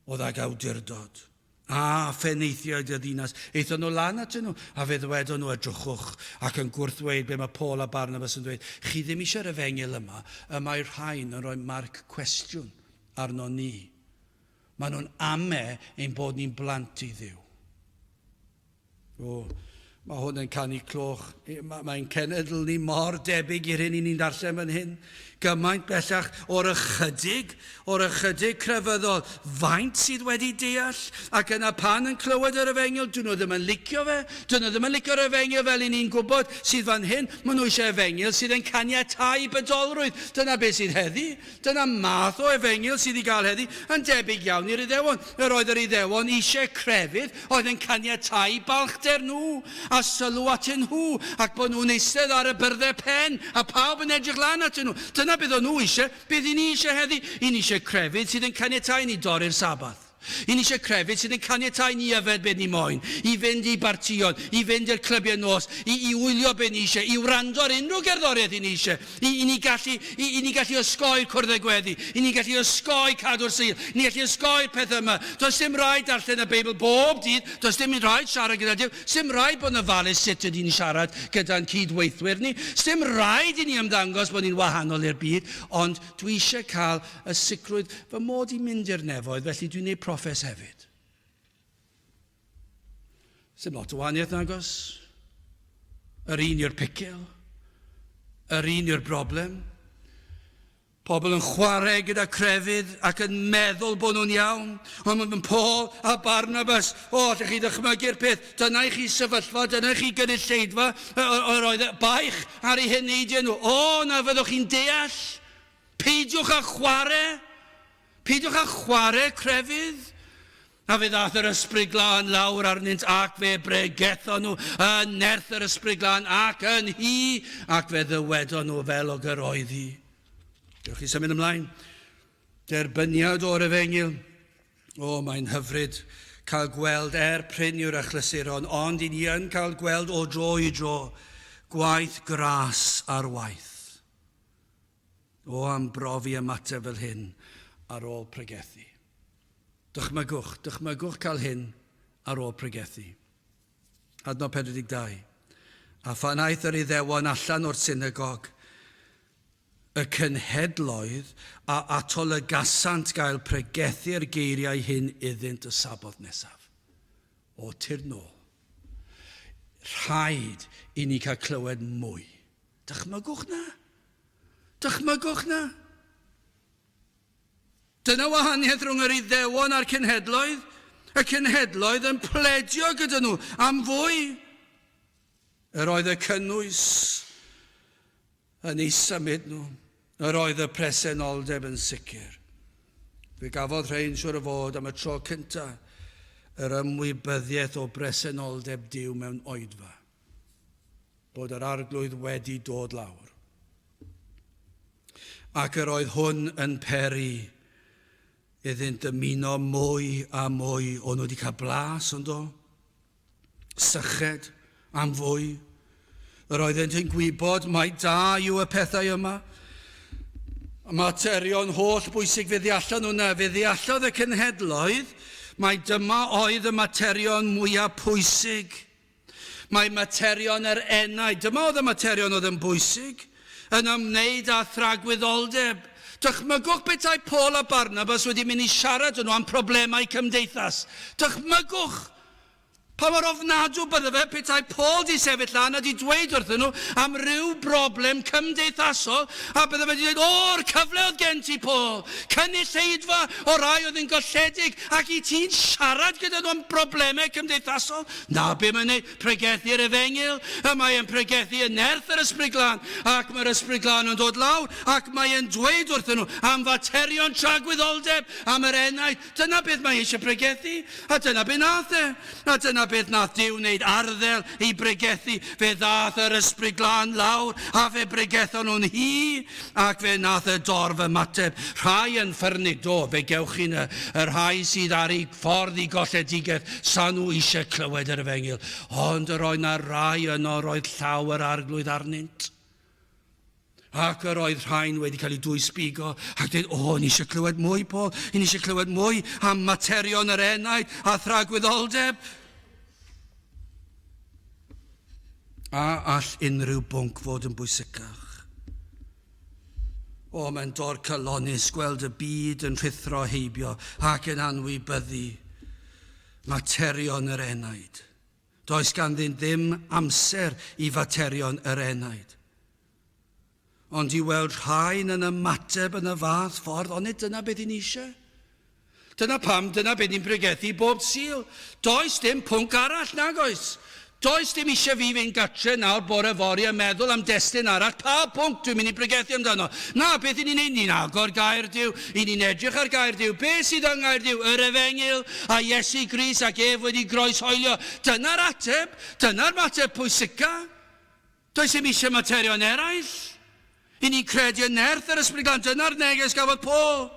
oedd ag awdurdod a phenaethiaid y ddinas. Aethon nhw lan atyn nhw, a fe ddwedon nhw, edrychwch, ac yn gwrthweud be mae Paul a Barnabas yn dweud, chi ddim eisiau'r efengyl yma, y mae rhain yn rhoi marc cwestiwn arno ni. Maen nhw'n ame ein bod ni'n blant i Dduw. O, mae hwn yn canu cloch. Mae'n cenedl ni mor debyg i'r hyn i ni'n darllen fan hyn. Gymaint bellach o'r ychydig, o'r ychydig crefyddol, faint sydd wedi deall, ac yna pan yn clywed yr efengyl, dyn nhw ddim yn licio fe, dyn nhw ddim yn licio'r efengyl fel i ni'n gwybod sydd fan hyn, maen nhw eisiau efengyl sydd yn caniatáu bydolrwydd. Dyna beth sydd heddi. Dyna math o efengyl sydd i gael heddi, yn debyg iawn i'r Iddewon. Yr oedd yr Iddewon eisiau crefydd oedd yn caniatáu balchder nhw a sylw atyn nhw, ac bod nhw'n eistedd ar y byrddau pen a pawb yn edrych lan atyn nhw. Dyna beth o'n nhw eisiau. Beth i ni eisiau heddi? I ni eisiau crefydd sydd yn caniatáu ni dorri'r Sabath. I ni eisiau crefydd sydd yn caniatáu ni yfed beth ni moyn, i fynd i bartïon, i fynd i'r clybiau nos, i, i wylio beth ni eisiau, i wrando ar unrhyw gerddoriaeth i ni eisiau, i, i ni gallu, i, i ni gallu osgoi'r cwrddau gweddi, i ni gallu osgoi cadw'r Sul, i ni gallu osgoi'r pethau yma. Does dim rhaid darllen y Beibl bob dydd, does dim rhaid siarad gyda Duw, dim rhaid bod yn ofalus sut ydyn ni'n siarad gyda'n cydweithwyr ni, dim rhaid i ni ymddangos bod ni'n wahanol i'r byd, ond dwi eisiau cael y sicrwydd fy mod i'n mynd i'r nefoedd, felly dwi'n gwneud proffes hefyd. Sdim lot o wahaniaeth nagos. Yr un yw'r picil. Yr un yw'r broblem. Pobl yn chwarae gyda crefydd ac yn meddwl bod nhw'n iawn. Ond mae Paul a Barnabas, o, allwch chi ddychmygu'r peth. Dyna i chi sefyllfa, dyna i chi gynulleidfa. Yr oedd baich ar eu heneidiau nhw. O, na fyddwch chi'n deall. Peidiwch â chwarae. Peidiwch â chwarae crefydd. A fe ddaeth yr Ysbryd Glân lawr arnynt ac fe bregethon nhw yn nerth yr Ysbryd Glân ac yn hi, ac fe ddywedon nhw fel o gyroedd hi. Dewch chi symud ymlaen. Derbyniad o'r efengyl. O, mae'n hyfryd cael gweld er prin yw'r achlysuron, ond i ni yn cael gweld o dro i dro gwaith gras ar waith. O, am brofi ymateb fel hyn ar ôl pregethu. Dychmygwch, dychmygwch cael hyn ar ôl pregethu. Adnod 42. A phan aeth yr Iddewon allan o'r synagog, Y cenhedloedd a atolygasant gael pregethu'r geiriau hyn iddynt y Saboth nesaf. O, tyrd nôl. Rhaid i ni cael clywed mwy. Dychmygwch na. Dychmygwch na. Dyna wahaniaeth rhwng yr Iddewon a'r cenhedloedd. Y cenhedloedd yn pledio gyda nhw am fwy. Yr oedd y cynnwys yn eu symud nhw. Yr oedd y presenoldeb yn sicr. Fe gafodd rhain siwr o fod am y tro cyntaf yr ymwybyddiaeth o bresenoldeb Duw mewn oedfa. Bod yr arglwydd wedi dod lawr. Ac yr oedd hwn yn peri iddynt dymuno mwy a mwy. O'n nhw wedi cael blas, ond do? Syched am fwy. Yr oeddent yn gwybod mai da yw y pethau yma. Y materion holl bwysig fe ddeallon nhw na, fe ddeallodd y cenhedloedd mai dyma oedd y materion mwyaf pwysig. Mae materion yr enaid, dyma oedd y materion oedd yn bwysig, yn ymwneud â thragwyddoldeb. Dychmygwch petai Paul a Barnabas wedi mynd i siarad â nhw am problemau cymdeithas. Dychmygwch! Pa mor ofnadw bydde fe petai Paul 'di sefyll lan a 'di dweud wrthyn nhw am ryw broblem cymdeithasol a bydde fe 'di dweud, O'r cyfle oedd gen ti, Paul! Cynulleidfa o rai oedd yn golledig ac i ti'n siarad gyda nhw am broblemau cymdeithasol? Na be mae'n neud, pregethu'r efengyl, y mae e'n pregethu yn nerth yr Ysbryd Glân ac mae'r Ysbryd Glân yn dod lawr ac mae e'n dweud wrthyn nhw am faterion tragwyddoldeb, am yr enaid. Dyna beth mae eisiau pregethu, a dyna be nath e. A dyna beth nath Duw wneud arddel i bregethu. Fe ddath yr Ysbryd Glân lawr, a fe bregethon nhw'n hi, ac fe nath y dorf ymateb. Rhai yn ffyrnig, do, fe gewch chi'n y, y rhai sydd ar eu ffordd i golledigaeth, sa nhw eisiau clywed yr efengyl. Ond yr oedd na rai yno roedd llaw yr arglwydd arnynt. Ac yr oedd rhain wedi cael eu dwysbigo ac dweud, o, ni eisiau clywed mwy, Paul, ni eisiau clywed mwy am materion yr enaid a thragwyddoldeb. A all unrhyw bwnc fod yn bwysicach? O, mae'n dorcalonnus gweld y byd yn rhuthro heibio ac yn anwybyddu materion yr enaid. Does ganddyn ddim amser i faterion yr enaid. Ond i weld rhain yn ymateb yn y fath ffordd, onid dyna beth i ni eisiau? Dyna pam, dyna beth ni'n pregethu bob Sul. Does dim pwnc arall, nag oes? Does dim eisiau fi fynd gatre nawr bore fory a meddwl am destun arall, pa bwnc dwi'n mynd i bregethu amdano? Na, beth i ni'n neud? Ni'n agor gair Duw, i ni'n edrych ar gair Duw. Be sydd yng ngair Duw? Yr Efengyl a Iesu Grist ac ef wedi groeshoelio. Dyna'r ateb, dyna'r mater pwysica. Does dim eisiau materion eraill. I ni'n credu yn nerth yr Ysbryd Glân. Dyna'r neges gafodd Paul.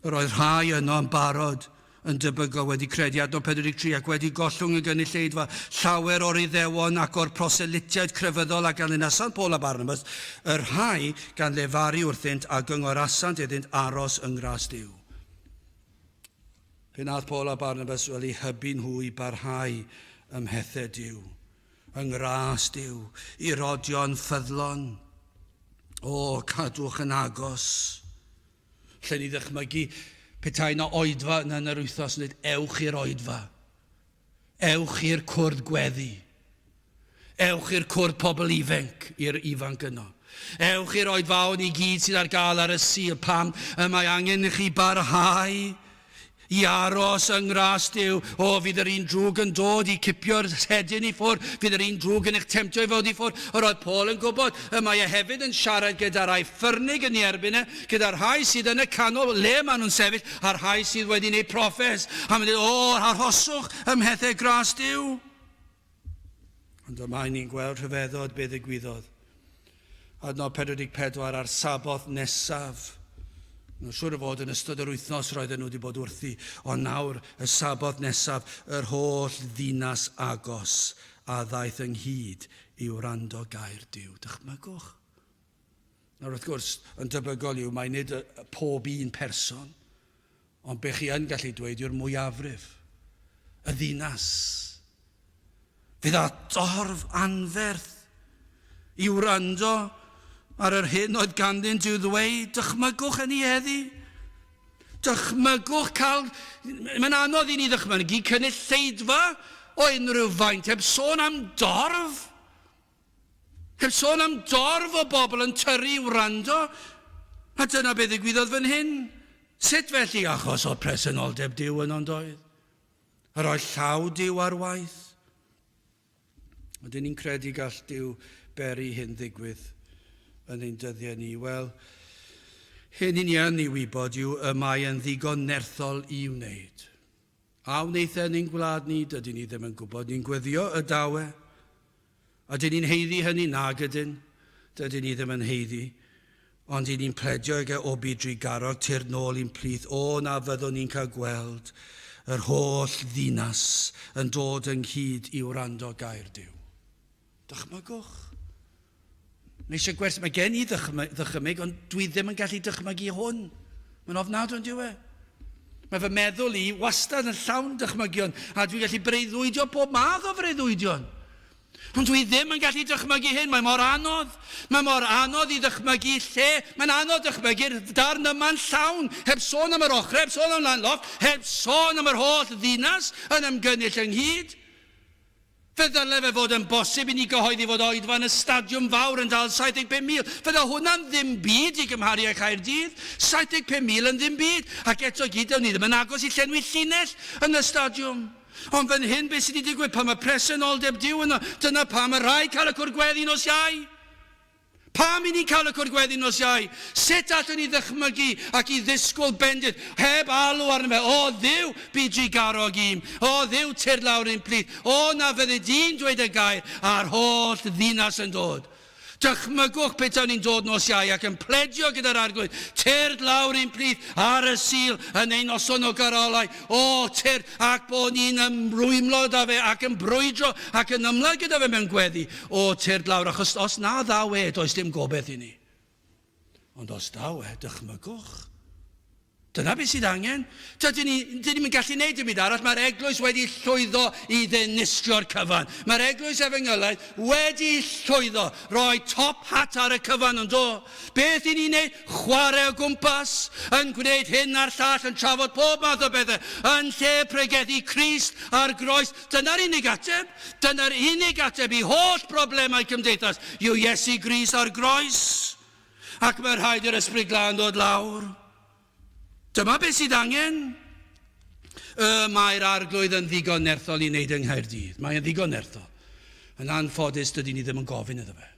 Yr oedd rhai yno yn barod yn debygol wedi credu adnod 43 ac wedi gollwng y gynulleidfa llawer o'r Iddewon ac o'r proselytiaid crefyddol a ganlynasant Paul a Barnabas, y rhai gan lefaru wrthynt a gyngorasant iddynt aros yng ngras Duw. Fe wnaeth Paul a Barnabas wel eu hybu nhw i barhau ym mhethau Duw, yng ngras Duw, i rodio'n ffyddlon. O, cadwch yn agos. Lle ni ddychmygu petai na oedfa yna yn yr wythnos yn dweud, ewch i'r oedfa. Ewch i'r cwrdd gweddi. Ewch i'r cwrdd pobl ifanc, i'r ifanc yno. Ewch i'r oedfaon i gyd sydd ar gael ar y Sul. Pam y mae angen i chi barhau i aros yng ngras Duw? O, fydd yr un drwg yn dod i cipio'r rhedyn i ffwrdd. Fydd yr un drwg yn eich temtio i fod i ffwrdd. Yr oedd Paul yn gwybod. Y mae e hefyd yn siarad gyda rhai ffyrnig yn ei erbyn e, gyda rhai sydd yn y canol, le maen nhw'n sefyll, a'r rhai sydd wedi gwneud proffes. A mae'n dweud, o, arhoswch ym mhethau gras Duw. Ond y mae ni'n gweld rhyfeddod be ddigwyddodd. Adnod 44 ar Saboth nesaf. Mae'n siŵr o fod yn ystod yr wythnos roedden nhw wedi bod wrthi, ond nawr y Saboth nesaf, yr holl ddinas agos a ddaeth ynghyd i wrando gair Duw. Dychmygwch. Nawr wrth gwrs, yn debygol yw mai nid pob un person, ond be chi yn gallu dweud yw'r mwyafrif. Y ddinas. Fydd â dorf anferth. I wrando ar yr hyn oedd ganddynt i'w ddweud. Dychmygwch hynny heddi. Dychmygwch cael... Mae'n anodd i ni ddychmygu cynulleidfa o unrhyw faint, heb sôn am dorf. Heb sôn am dorf o bobl yn tyrru i wrando. A dyna beth ddigwyddodd fan hyn. Sut felly? Achos oedd presenoldeb Duw yno yn doedd. Yr oedd llaw Duw ar waith. Ydyn ni'n credu gall Duw beri hyn ddigwydd yn ein dyddiau ni? Wel, hyn i ni yn ei wybod yw y mae yn ddigon nerthol i wneud. A wneith e yn ein gwlad ni? Dydyn ni ddim yn gwybod. Ni'n gweddio y daw e. Ydyn ni'n haeddu hynny? Nag ydyn. Dydyn ni ddim yn haeddu. Ond i ni'n pledio ag e o bu drugarog tyrd nôl i'n plith, o na fyddwn ni'n cael gweld yr holl ddinas yn dod ynghyd i wrando gair Duw. Dychmygwch. Mae eisiau gwers, mae gen i ddychymyg, ond dwi ddim yn gallu dychmygu hwn. Mae'n ofnadwy, yn dyw e? Mae fy meddwl i wastad yn llawn dychmygion, a dwi'n gallu breuddwydio pob math o freuddwydion. Ond dwi ddim yn gallu dychmygu hyn, mae mor anodd. Mae mor anodd i ddychmygu lle, mae'n anodd dychmygu'r darn yma'n llawn, heb sôn am yr ochrau, heb sôn am lan lofft, heb sôn am yr holl ddinas yn ymgynnull ynghyd. Fe ddyle fe fod yn bosib i ni gyhoeddi fod oedfa yn y stadiwm fawr yn dal 75,000. Fydda hwnna'n ddim byd i gymharu â Chaerdydd. 75,000 yn ddim byd. Ac eto gyd, do'n ni ddim yn agos i llenwi llinell yn y stadiwm. Ond fan hyn, beth sydd wedi digwydd? Pan mae presenoldeb Duw yno, dyna pam mae rhaid cael y cwrdd gweddi nos Iau. Pam i ni cael y cwrdd gweddi nos Iau? Sut allwn ni ddychmygu ac i ddisgwyl bendith heb alw arno fe? O Dduw, bu drugarog i'm. O Dduw, tyrd lawr i'n plith. O, na fyddi di'n dweud y gair, a'r holl ddinas yn dod. Dychmygwch petawn ni'n dod nos Iau ac yn pledio gyda'r Arglwydd, Tyrd lawr i'n plith ar y Sul yn ein noson o garolau, o, tyrd, ac bod ni'n ymrwymlo da fe ac yn brwydro ac yn ymladd gyda fe mewn gweddi, o, tyrd lawr, achos os na ddaw e, does dim gobeith i ni. Ond os daw e, dychmygwch. Dyna beth sydd angen. Dydyn ni, dydyn ni'n gallu gwneud dim byd arall. Mae'r eglwys wedi llwyddo i ddinistrio'r cyfan. Mae'r eglwys efengylaidd wedi llwyddo roi top hat ar y cyfan, ond do. Beth i ni'n neud? Chwarae o gwmpas, yn gwneud hyn a'r llall, yn trafod pob math o bethau, yn lle pregethu Crist ar groes. Dyna'r unig ateb. Dyna'r unig ateb i holl broblemau cymdeithas, yw Iesu Grist ar groes. Ac mae rhaid i'r Ysbryd Glân ddod lawr. Dyma beth sydd angen. Y mae'r Arglwydd yn ddigon nerthol i wneud yng Nghaerdydd. Mae yn ddigon nerthol. Yn anffodus, dydy ni ddim yn gofyn iddo fe.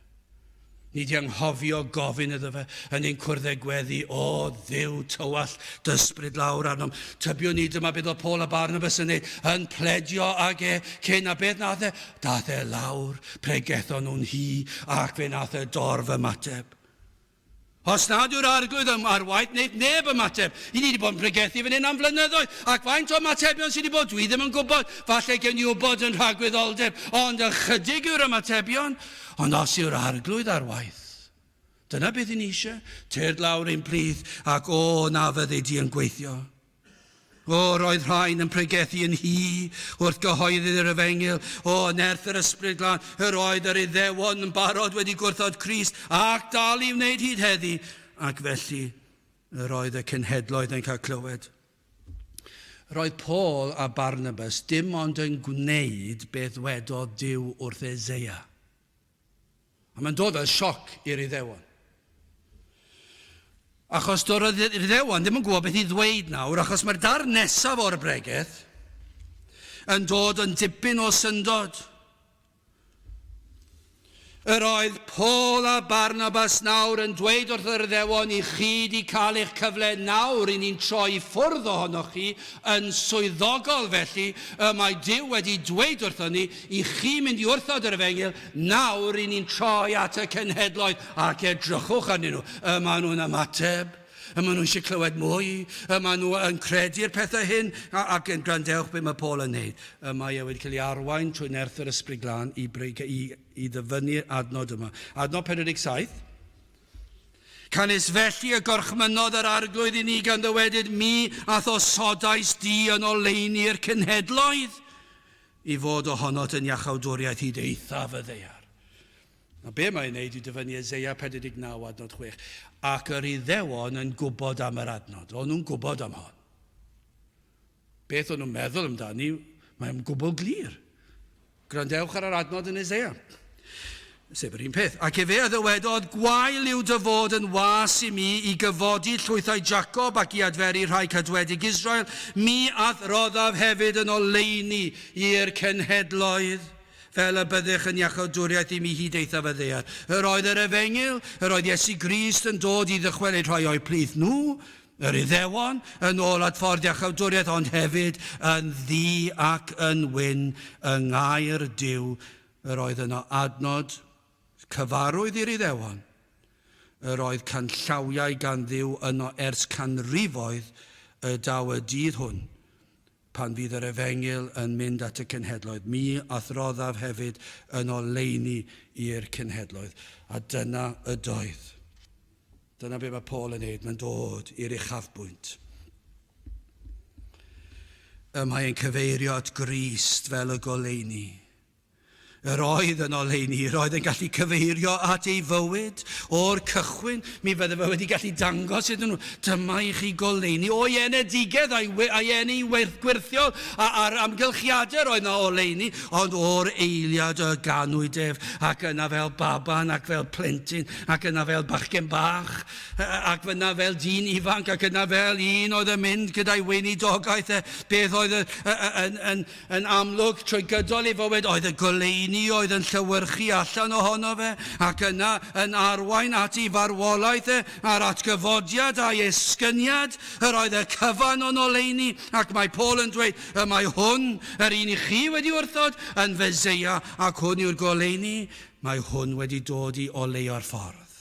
Ni di anghofio gofyn iddo fe yn ein cwrddau gweddi, o Dduw tywall dy ysbryd lawr arnom. Tybiwn ni dyma beth oedd Paul a Barnabas yn neud, yn pledio ag e, cyn a beth nath e? Dath e lawr, pregethon nhw'n hi, ac fe nath e dorf ymateb. Os nad yw'r Arglwydd yn ar waith, wneith neb ymateb. I ni wedi bod yn pregethu fan hyn am flynyddoedd, ac faint o ymatebion sydd wedi bod, dwi ddim yn gwybod. Falle gewn ni wybod yn rhagwyddoldeb, ond ychydig yw'r ymatebion. Ond os yw'r Arglwydd ar waith, dyna beth i ni eisiau. Tyrd lawr ein plith, ac o, na fyddi di yn gweithio. O, roedd rhain yn pregethu yn hy wrth gyhoeddi'r efengyl. O, nerth yr Ysbryd Glân, yr oedd yr Iddewon yn barod wedi gwrthod Crist ac dal i wneud hyd heddi, ac felly yr oedd y cenhedloedd yn cael clywed. Roedd Paul a Barnabas dim ond yn gwneud beth wedodd Duw wrth Eseia. A mae'n dod fel sioc i'r Iddewon. Achos doedd yr Iddewon ddim yn gwybod beth i ddweud nawr, achos mae'r darn nesaf o'r bregeth yn dod yn dipyn o syndod. Yr oedd Paul a Barnabas nawr yn dweud wrth yr Iddewon, i chi di cael eich cyfle nawr i ni'n troi i ffwrdd ohonoch chi yn swyddogol felly, y mae Duw wedi dweud wrthon ni i chi mynd i wrthod yr efengyl, nawr i ni'n troi at y cenhedloedd ac edrychwch arnyn nhw. Y maen nhw'n ymateb, y maen nhw eisiau clywed mwy, y maen nhw yn credu'r pethau hyn, ac yn gwrandewch beth mae Paul yn neud. Y mae e wedi cael ei arwain trwy nerth yr Ysbryd Glân i, i, i ddyfynnu'r adnod yma. Adnod 47. Canys felly y gorchmynnodd yr Arglwydd i ni gan ddywedyd, Mi a'th osodais di yn oleuni'r cenhedloedd, i fod ohonot yn iachawdwriaeth hyd eithaf y ddaear. A be mae'n neud yw dyfynnu Eseia 49 adnod 6. Ac yr Iddewon yn gwybod am yr adnod. O'n nhw'n gwybod am hon. Beth o'n nhw'n meddwl amdani, mae'n gwbl glir. Gwrandewch ar yr adnod yn Eseia. Sef yr un peth. Ac efe a ddywedodd, gwael yw dy fod yn was i mi i gyfodi llwythau Jacob ac i adferu rhai cadwedig Israel. Mi a'th roddaf hefyd yn oleuni i'r cenhedloedd, fel y byddych yn iachawdwriaeth i mi hyd eithaf y ddaear. Yr oedd yr efengyl, yr oedd Iesu Grist yn dod i ddychwelyd rhai o'u plith nhw, Yr Iddewon yn ôl at ffordd iachawdwriaeth ond hefyd yn ddu ac yn wyn yng ngair Duw. Yr oedd yno adnod cyfarwydd i'r Iddewon. Yr oedd canllawiau gan Dduw yno ers canrifoedd y daw y dydd hwn pan fydd yr efengyl yn mynd at y cenhedloedd. Mi a'th roddaf hefyd yn oleuni i'r cenhedloedd. A dyna ydoedd. Dyna be mae Paul yn neud, mae'n dod i'r uchafbwynt. Y mae e'n cyfeirio at Grist fel y goleuni. Yr oedd yn oleuni, yr oedd yn gallu cyfeirio at ei fywyd o'r cychwyn. Mi fydde fe wedi gallu dangos iddyn nhw, dyma i chi goleuni o'i enedigedd a'i, a'i eni gwirthiol a'r amgylchiadau roedd na oleuni, ond o'r eiliad y ganwyd ef, ac yna fel baban ac fel plentyn, ac yna fel bachgen bach, ac yna fel dyn ifanc, ac yna fel un oedd yn mynd gyda'i weinidogaeth e, beth oedd yn, yn, Yn amlwg, trwy gydol ei fywyd, oedd y goleuni oedd yn llewyrchu allan ohono fe, ac yna yn arwain at ei farwolaeth e, a'r atgyfodiad a'i esgyniad, yr oedd y cyfan o'n oleuni, ac mae Paul yn dweud, y mae hwn, yr un i chi wedi wrthod, yn Feseia, ac hwn yw'r goleuni, mae hwn wedi dod i oleuo'r ffordd.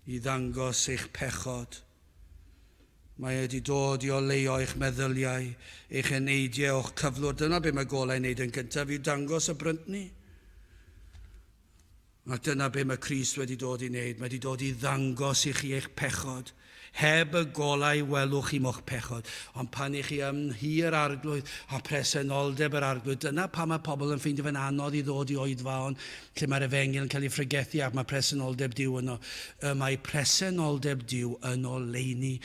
I ddangos eich pechod. Mae e wedi dod i oleuo eich meddyliau, eich eneidiau o'ch cyflwr. Dyna be mae golau'n neud yn gyntaf, yw dangos y bryntni. Ac dyna be mae Crist wedi dod i wneud. Mae wedi dod i ddangos i chi eich pechod. Heb y golau welwch chi mo'ch pechod. Ond pan i chi ym nhŷ yr Arglwydd a presenoldeb yr Arglwydd, dyna pam mae pobl yn ffeindio fe'n anodd i ddod i oedfaon lle mae'r efengyl yn cael ei phregethu ac mae presenoldeb Duw yno. Y mae presenoldeb Duw yn oleuni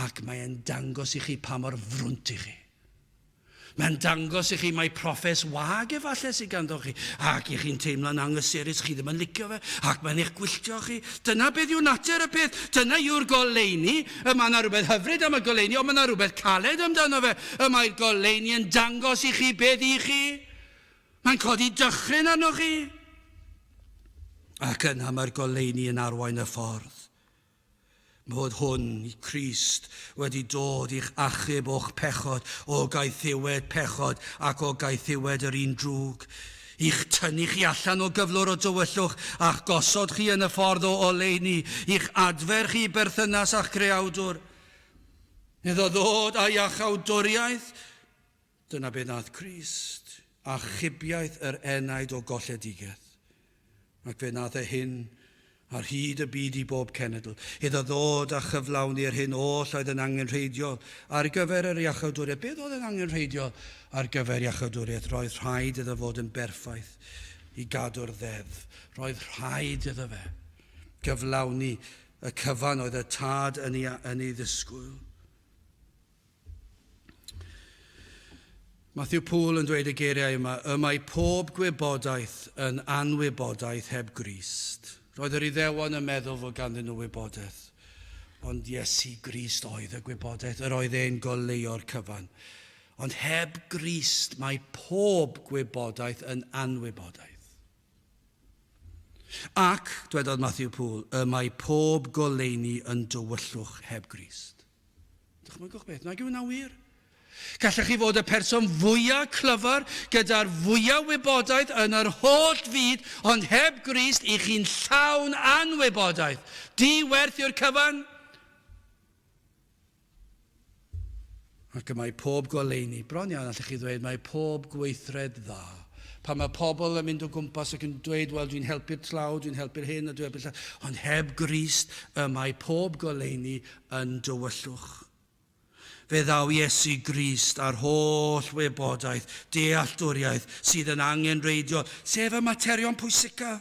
ac mae'n dangos i chi pa mor frwnt i chi. Mae'n dangos i chi mai proffes wag efallai sydd ganddo chi, ac i chi'n teimlo'n anghysurus, chi ddim yn licio fe, ac mae'n eich gwylltio chi. Dyna beth yw natur y peth, dyna yw'r goleuni. Y mae yna rhywbeth hyfryd am y goleuni, ond mae yna rhywbeth caled amdano fe. Y mae'r goleuni yn dangos i chi beth i chi. Mae'n codi dychryn arnoch chi. Ac yna mae'r goleuni yn arwain y ffordd. Bod hwn, Crist, wedi dod i'ch achub o'ch pechod, o gaethiwed pechod ac o gaethiwed yr un drwg, i'ch tynnu chi allan o gyflwr o dywyllwch a'ch gosod chi yn y ffordd o oleuni, i'ch adfer chi i berthynas â'ch Creawdwr. Iddo ddod â iachawdwriaeth, dyna beth wnaeth Crist, achubiaeth yr enaid o golledigaeth. Ac fe wnaeth e hyn ar hyd y byd i bob cenedl, iddo ddod a chyflawni'r hyn oll oedd yn angenrheidiol ar gyfer yr iachawdwriaeth. Beth oedd yn angenrheidiol ar gyfer iachawdwriaeth? Roedd rhaid iddo fod yn berffaith i gadw'r ddeddf. Roedd rhaid iddo fe gyflawni y cyfan oedd y tad yn ei, yn ei ddisgwyl. Matthew Poole yn dweud y geiriau yma, y mae pob gwybodaeth yn anwybodaeth heb Grist. Roedd yr Iddewon yn meddwl fod ganddyn nhw wybodaeth, ond Iesu Grist oedd y gwybodaeth, yr oedd e'n goleuo'r cyfan. Ond heb Grist mae pob gwybodaeth yn anwybodaeth. Ac, dwedodd Matthew Poole, y mae pob goleuni yn dywyllwch heb Grist. Dychmygwch beth, nag yw hwnna'n wir? Gallech chi fod y person fwyaf clyfar gyda'r fwyaf wybodaeth yn yr holl fyd, ond heb Grist i chi'n llawn anwybodaeth. Di-werth yw'r cyfan. Ac y mae pob goleuni, bron iawn allech chi ddweud, mae pob gweithred dda. Pan mae pobl yn mynd o gwmpas ac yn dweud, wel, dwi'n helpu'r tlawd, dwi'n helpu'r hyn a dwi'n helpu'r llall, ond heb Grist y mae pob goleuni yn dywyllwch. Fe ddaw Iesu Grist a'r holl wybodaeth, dealltwriaeth sydd yn angenrheidiol, sef y materion pwysica.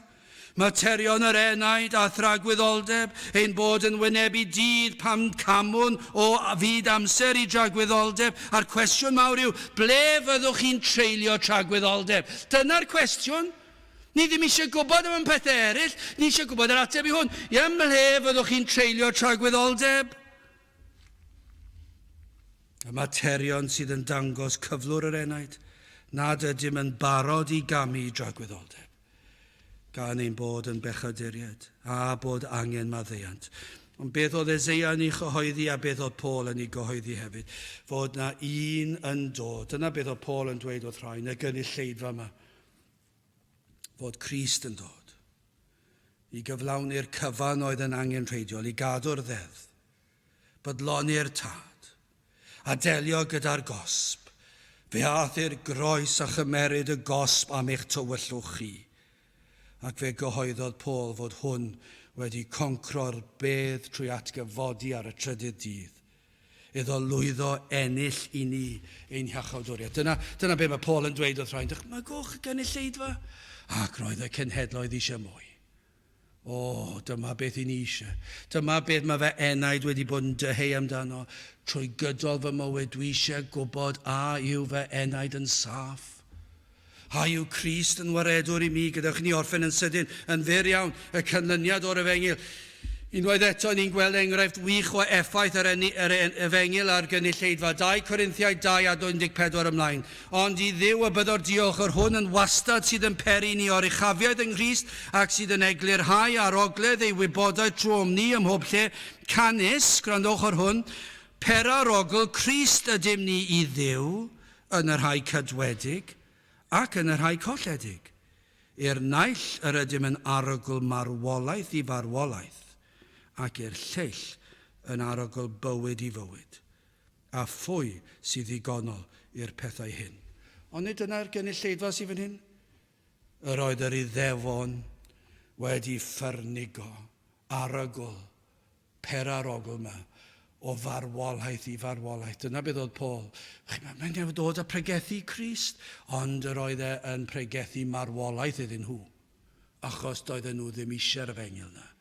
Materion yr enaid a thragwyddoldeb, ein bod yn wynebu dydd pam camwn o fyd amser i dragwyddoldeb, a'r cwestiwn mawr yw, ble fyddwch chi'n treulio tragwyddoldeb? Dyna'r cwestiwn. Ni ddim eisiau gwybod am y pethau eraill, ni eisiau gwybod yr ateb i hwn. Ie, mhle fyddwch chi'n treulio tragwyddoldeb? Y materion sydd yn dangos cyflwr yr enaid, nad ydym yn barod i gamu i dragwyddoldeb, gan ein bod yn bechaduriaid, a bod angen maddeuant. Ond beth oedd Eseia yn ei chyhoeddi a beth oedd Paul yn ei gyhoeddi hefyd? Fod na un yn dod. Dyna beth oedd Paul yn dweud wrth rhai yn y gynulleidfa yma. Fod Crist yn dod i gyflawni'r cyfan oedd yn angenrheidiol, i gadw'r ddeddf, bodloni'r tad, a delio gyda'r gosb. Fe ath i'r groes a chymeryd y gosb am eich tywyllwch chi. Ac fe gyhoeddodd Paul fod hwn wedi concro'r bedd trwy atgyfodi ar y trydydd dydd, iddo lwyddo ennill i ni ein hiachawdwriaeth. Dyna, dyna be mae Paul yn dweud wrth rhain. Dychmygwch y gynulleidfa. Ac roedd y cenhedloedd eisiau mwy. O, dyma beth i ni eisiau. Dyma beth mae fy enaid wedi bod yn dyheu amdano. Trwy gydol fy mywyd, dwi eisiau gwybod a yw fy enaid yn saff. A yw Crist yn waredwr i mi? Gadewch i ni orffen yn sydyn, yn fyr iawn, y canlyniad o'r efengyl. Unwaith eto, ni'n gweld enghraifft wych o effaith yr, yr efengyl ar gynulleidfa. 2 Corinthiaid 2 a 14 ymlaen. Ond i Dduw y byddo'r diolch, yr hwn yn wastad sydd yn peri ni oruchafiaeth yng Nghrist, ac sydd yn eglurhau ar ogledd ei wybodaeth trwom ni ym mhob lle, canys, gwrandowch ar hwn, perarogl Crist ydym ni i Dduw yn y rhai cadwedig ac yn y rhai colledig. I'r naill yr ydym yn arogl marwolaeth i farwolaeth, ac i'r lleill yn arogl bywyd i fywyd. A phwy sydd ddigonol i'r pethau hyn? Onid dyna'r gynulleidfa sydd fan hyn? Yr oedd yr Iddewon wedi ffyrnigo arogl perarogl 'ma o farwolaeth i farwolaeth. Dyna beth oedd Paul. Mae'n newid dod a pregethu Crist, ond yr oedd e yn pregethu marwolaeth iddyn nhw, achos doedden nhw ddim eisiau'r efengyl 'na.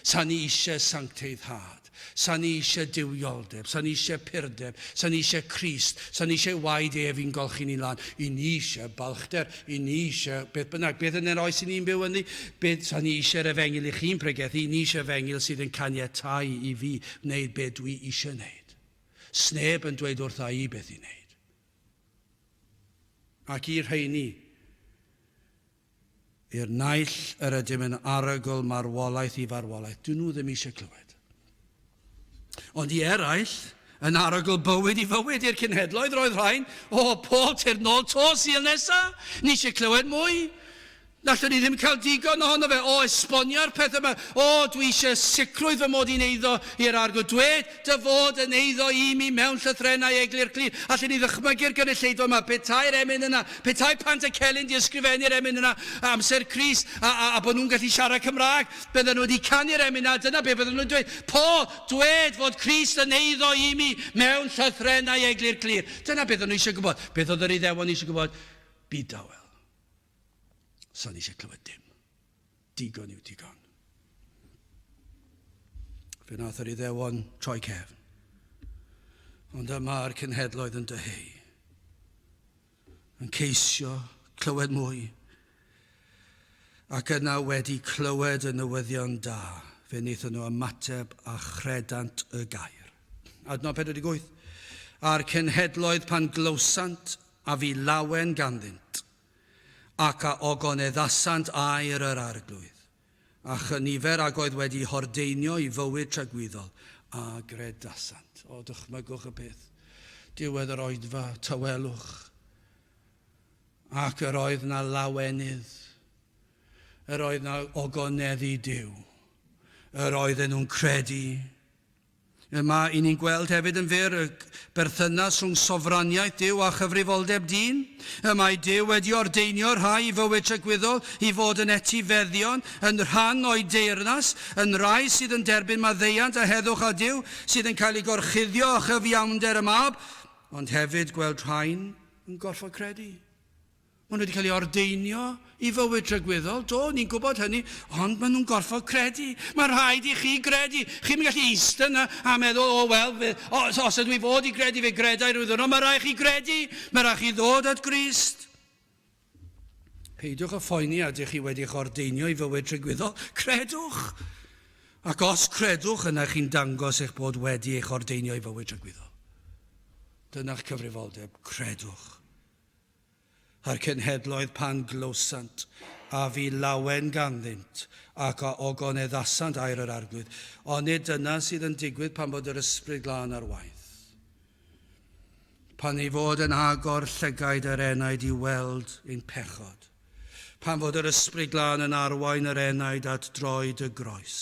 Sa ni eisiau sancteiddhad, sa ni eisiau duwioldeb, sa ni eisiau purdeb, sa ni eisiau Crist, sa ni eisiau waed ef i'n golchi ni'n lan. I ni eisiau balchder, i ni eisiau beth bynnag. Beth yn yr oes i ni'n byw ynddi? Beth sa ni eisiau'r efengyl i chi'n pregethu, ni eisiau efengyl sydd yn caniatáu i fi wneud beth dwi eisiau wneud. Sneb yn dweud wrtha i beth i wneud. Ac i'r rheini, i'r naill yr ydym yn arogl marwolaeth i farwolaeth, dyn nhw ddim eisiau clywed. Ond i eraill, yn arogl bywyd i fywyd i'r cenhedloedd roedd rhain, o, Paul, tyrd nôl to, Sul nesa, ni eisiau clywed mwy. Nallwn ni ddim cael digon ohono fe. O, esbonio'r peth yma. O, dwi eisiau sicrwydd fy mod i'n eiddo i'r Arglwydd. Dwed dy fod yn eiddo i mi mewn llythrennau eglur clir. Allwn ni ddychmygu'r gynulleidfa yma, petai'r emyn yna, petai Pantycelyn 'di ysgrifennu'r emyn yna amser Crist, a, a, a bod nhw'n gallu siarad Cymraeg, bydden nhw wedi canu'r emyn yna, dyna be bydden nhw'n dweud. Paul, dwed fod Crist yn eiddo i mi mewn llythrennau eglur clir. Dyna beth o'n nhw eisiau gwybod. Beth oedd yr Iddewon eisiau gwybod? Byd dawel. Sa'n eisiau clywed dim. Digon yw digon. Fe wnaeth yr Iddewon troi cefn. Ond yma'r cenhedloedd yn dyheu. Yn ceisio clywed mwy. Ac yna wedi clywed y newyddion da, fe wnaethon nhw ymateb a chredant y gair. Adnod 48. A'r cenhedloedd pan glywsant a fu lawen ganddynt, ac a ogoneddasant air yr Arglwydd, a chynifer ag oedd wedi hordeinio i fywyd tragwyddol, a gredasant. O, dychmygwch y peth. Diwedd yr oedfa, tawelwch. Ac yr oedd na lawenydd. Yr oedd na ogoneddu Duw. Yr oedden nhw'n credu. Yma, i ni'n gweld hefyd yn fyr y berthynas rhwng sofraniaeth Duw a chyfrifoldeb dyn. Y mae Duw wedi ordeinio rhai i fywyd tragwyddol i fod yn etifeddion, yn rhan o'i deyrnas, yn rai sydd yn derbyn maddeuant a heddwch â Duw, sydd yn cael eu gorchuddio â chyfiawnder y Mab, ond hefyd gweld rhain yn gorfod credu. Maen nhw wedi cael ei ordeinio i fywyd tragwyddol. Do, ni'n gwybod hynny, ond maen nhw'n gorfod credu. Mae'n rhaid i chi gredu. Chi'n gallu eistedd yna a meddwl, o, wel, os, os ydw i fod i gredu, fe gredai rhyw ddwrnod. Mae rhaid chi gredu. Mae rhaid chi ddod at Grist. Peidiwch â phoeni a ydych chi wedi'ch ordeinio i fywyd tragwyddol. Credwch! Ac os credwch, yna chi'n dangos eich bod wedi eich ordeinio i fywyd tragwyddol. Dyna'ch cyfrifoldeb, credwch. A'r cenhedloedd pan glywsant, a fu lawen ganddynt, ac a ogoneddasant air yr Arglwydd. Onid dyna sydd yn digwydd pan fod yr Ysbryd Glân ar waith? Pan ei fod yn agor llygaid yr enaid i weld ein pechod. Pan fod yr Ysbryd Glân yn arwain yr enaid at droed y groes.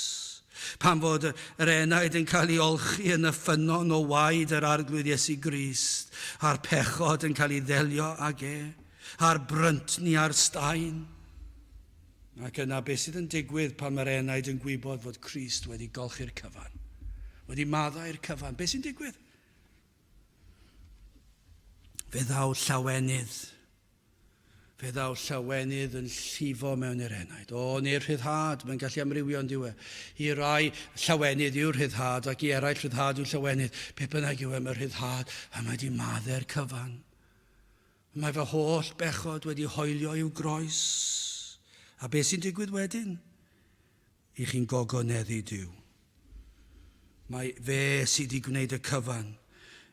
Pan fod yr enaid yn cael ei olchi yn y ffynnon o waed yr Arglwydd Iesu Grist, a'r pechod yn cael ei ddelio ag e, a'r bryntni a'r staen. Ac yna beth sydd yn digwydd pan mae'r enaid yn gwybod fod Crist wedi golchi'r cyfan, wedi maddau'r cyfan, beth sy'n digwydd? Fe ddaw llawenydd. Fe ddaw llawenydd yn llifo mewn i'r enaid. O, neu'r rhyddhad, mae'n gallu amrywio yn diwe. I rai, llawenydd yw'r rhyddhad, ac i eraill rhyddhad yw llawenydd. Be bynnag yw e, mae'r rhyddhad, a mae di maddau'r cyfan. Mae fy holl bechod wedi hoelio i'w groes. A beth sy'n digwydd wedyn? I chi'n gogoneddu Duw. Mae fe sydd wedi gwneud y cyfan,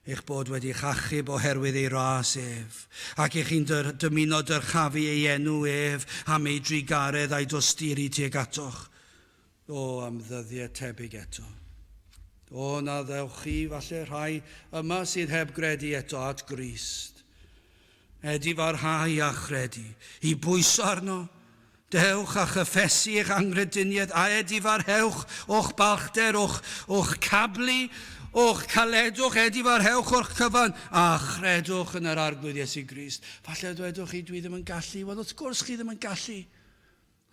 eich bod wedi'ch achub oherwydd ei ras ef, ac eich chi'n dymuno dyrchafu ei enw ef am ei drugaredd a'i dosturi tuag atoch. O, am ddyddiau tebyg eto. O, na ddewch chi, falle rhai yma sydd heb gredu eto at Grist. Edifarhau a chredu, i bwyso arno. Dewch a chyffesu eich anghrediniaeth, a edifarhewch o'ch balchder, o'ch, o'ch cablu, o'ch caledwch, edifarhewch o'r cyfan, a chredwch yn yr Arglwydd Iesu Grist. Falle dwedwch chi, dwi ddim yn gallu. Wel, wrth gwrs chi ddim yn gallu.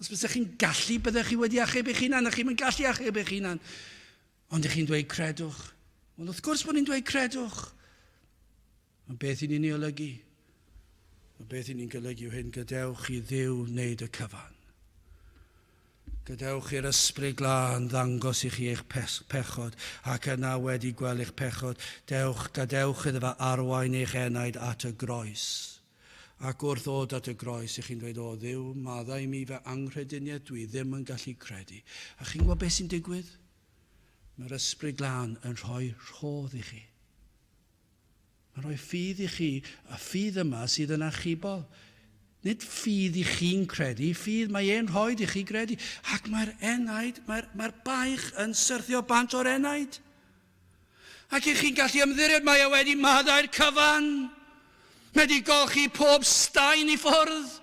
Os bysech chi'n gallu, byddech chi wedi achub eich hunan, a chi'm yn gallu achub eich hunan. Ond ych chi'n dweud credwch. Wel, wrth gwrs bod ni'n dweud credwch. Ond beth i ni'n ei olygu? Ond beth i ni'n golygu yw hyn, gadewch i Dduw wneud y cyfan. Gadewch i'r Ysbryd Glân ddangos i chi eich pechod, ac yna wedi gweld eich pechod, dewch, gadewch iddo fe arwain eich enaid at y groes. Ac wrth ddod at y groes, i chi'n dweud, o Dduw, maddau i mi fy anghrediniaeth, dwi ddim yn gallu credu. A chi'n gwybod beth sy'n digwydd? Mae'r Ysbryd Glân yn rhoi rhodd i chi. Mae'n rhoi ffydd i chi, y ffydd yma sydd yn achubol. Nid ffydd i chi'n credu, ffydd mae e'n rhoi i chi gredu. Ac mae'r enaid, mae'r mae baich yn syrthio bant o'r enaid. Ac i chi'n gallu ymddiried, mae e wedi maddau'r cyfan. Mae wedi golchi pob staen i ffwrdd.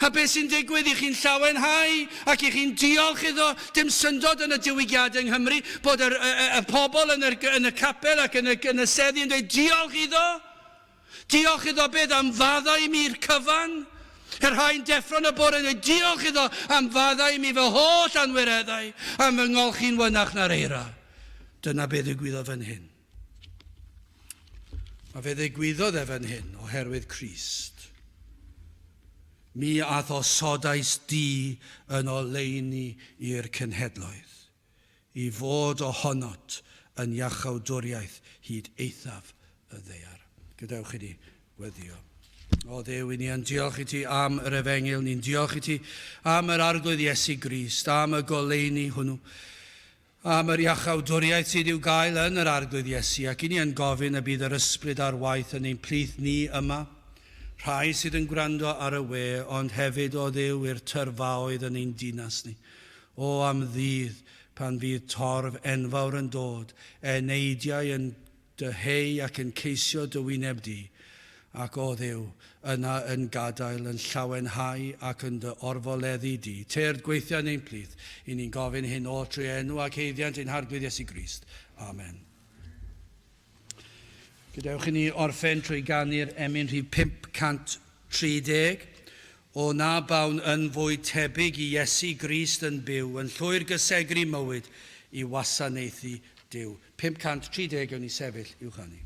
A beth sy'n digwydd i chi'n llawenhau ac i chi'n diolch iddo, dim syndod yn y diwygiadau yng Nghymru bod yr, y, y, y pobl yn, yr, yn y capel ac yn y, yn y seddi yn dweud diolch iddo. Diolch iddo beth am faddau i mi'r cyfan. Y rhai'n deffro yn y bore yn dweud diolch iddo am faddau i mi fy holl anwireddau, am fy ngolchi'n wynach na'r eira. Dyna beth ddigwyddodd fan hyn. Mae fe ddigwyddodd e fan hyn oherwydd Crist. Mi a'th osodais di yn oleuni i'r cenhedloedd, i fod ohonot yn iachawdwriaeth hyd eithaf y ddaear. Gadewch i ni weddio. O Dduw, i ni yn diolch i ti am yr efengyl, ni'n diolch i ti am yr Arglwydd Iesu Grist, am y goleuni hwnnw am yr iachawdwriaeth sydd i'w gael yn yr Arglwydd Iesu, ac i ni yn gofyn y bydd yr Ysbryd ar waith yn ein plith ni yma, rhai sydd yn gwrando ar y we, ond hefyd, o Dduw, i'r tyrfaoedd yn ein dinas ni. O, am ddydd pan fydd torf enfawr yn dod, eneidiau yn dyheu ac yn ceisio dy wyneb di, ac o Dduw, yna yn gadael, yn llawenhau ac yn dy orfoleddu di. Tyrd, gweithia yn ein plith, i ni'n gofyn hyn oll trwy enw ac haeddiant ein Harglwydd Iesu Grist. Amen. Gadewch i ni orffen trwy ganu'r emyn rhif 530. O na bawn yn fwy tebyg i Iesu Grist yn byw, yn llwyr gysegru mywyd i wasanaethu Duw. 530 ewn ni sefyll i'w chanu.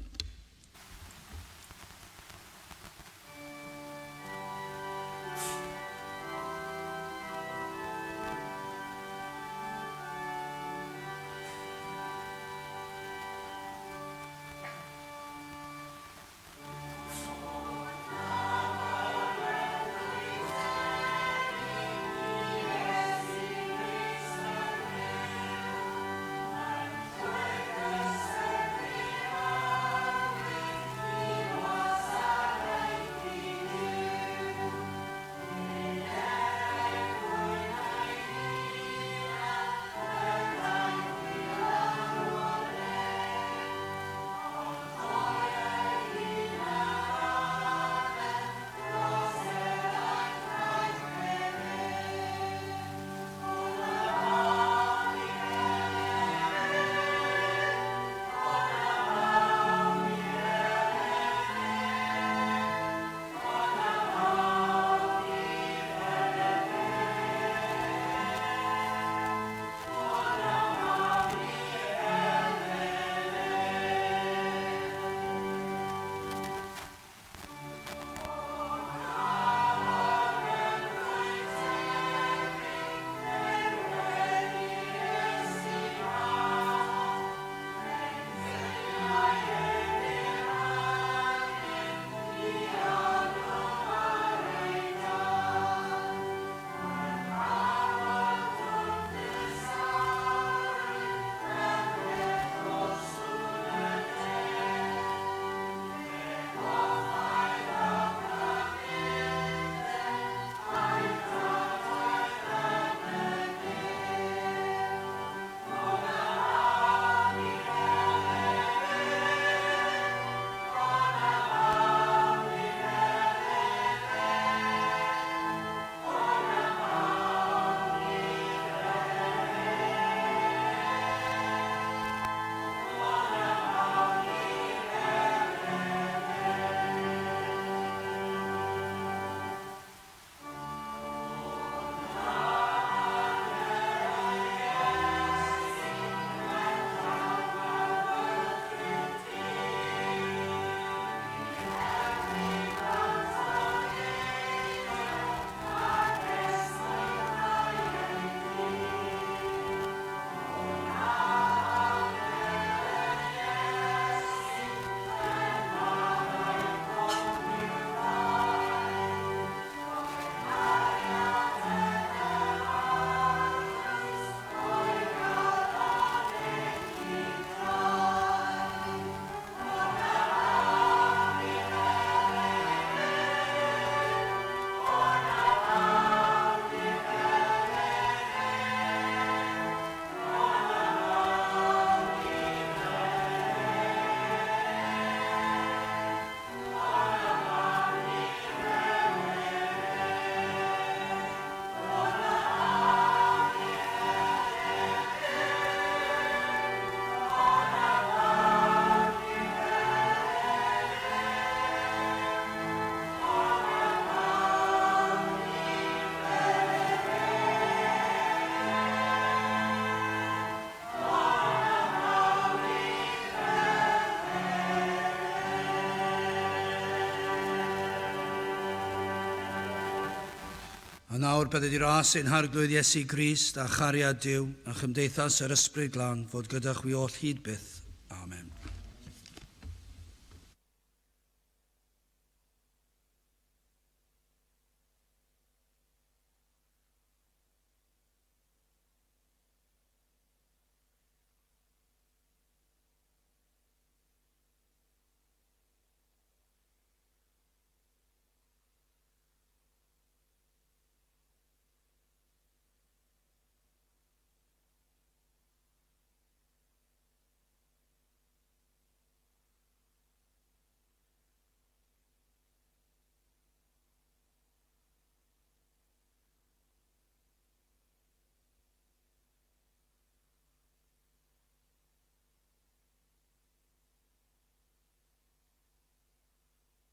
A nawr bydded i ras ein harglwydd Iesu Grist a chariad Duw a chymdeithas yr Ysbryd Glân fod gyda chwi oll hyd byth.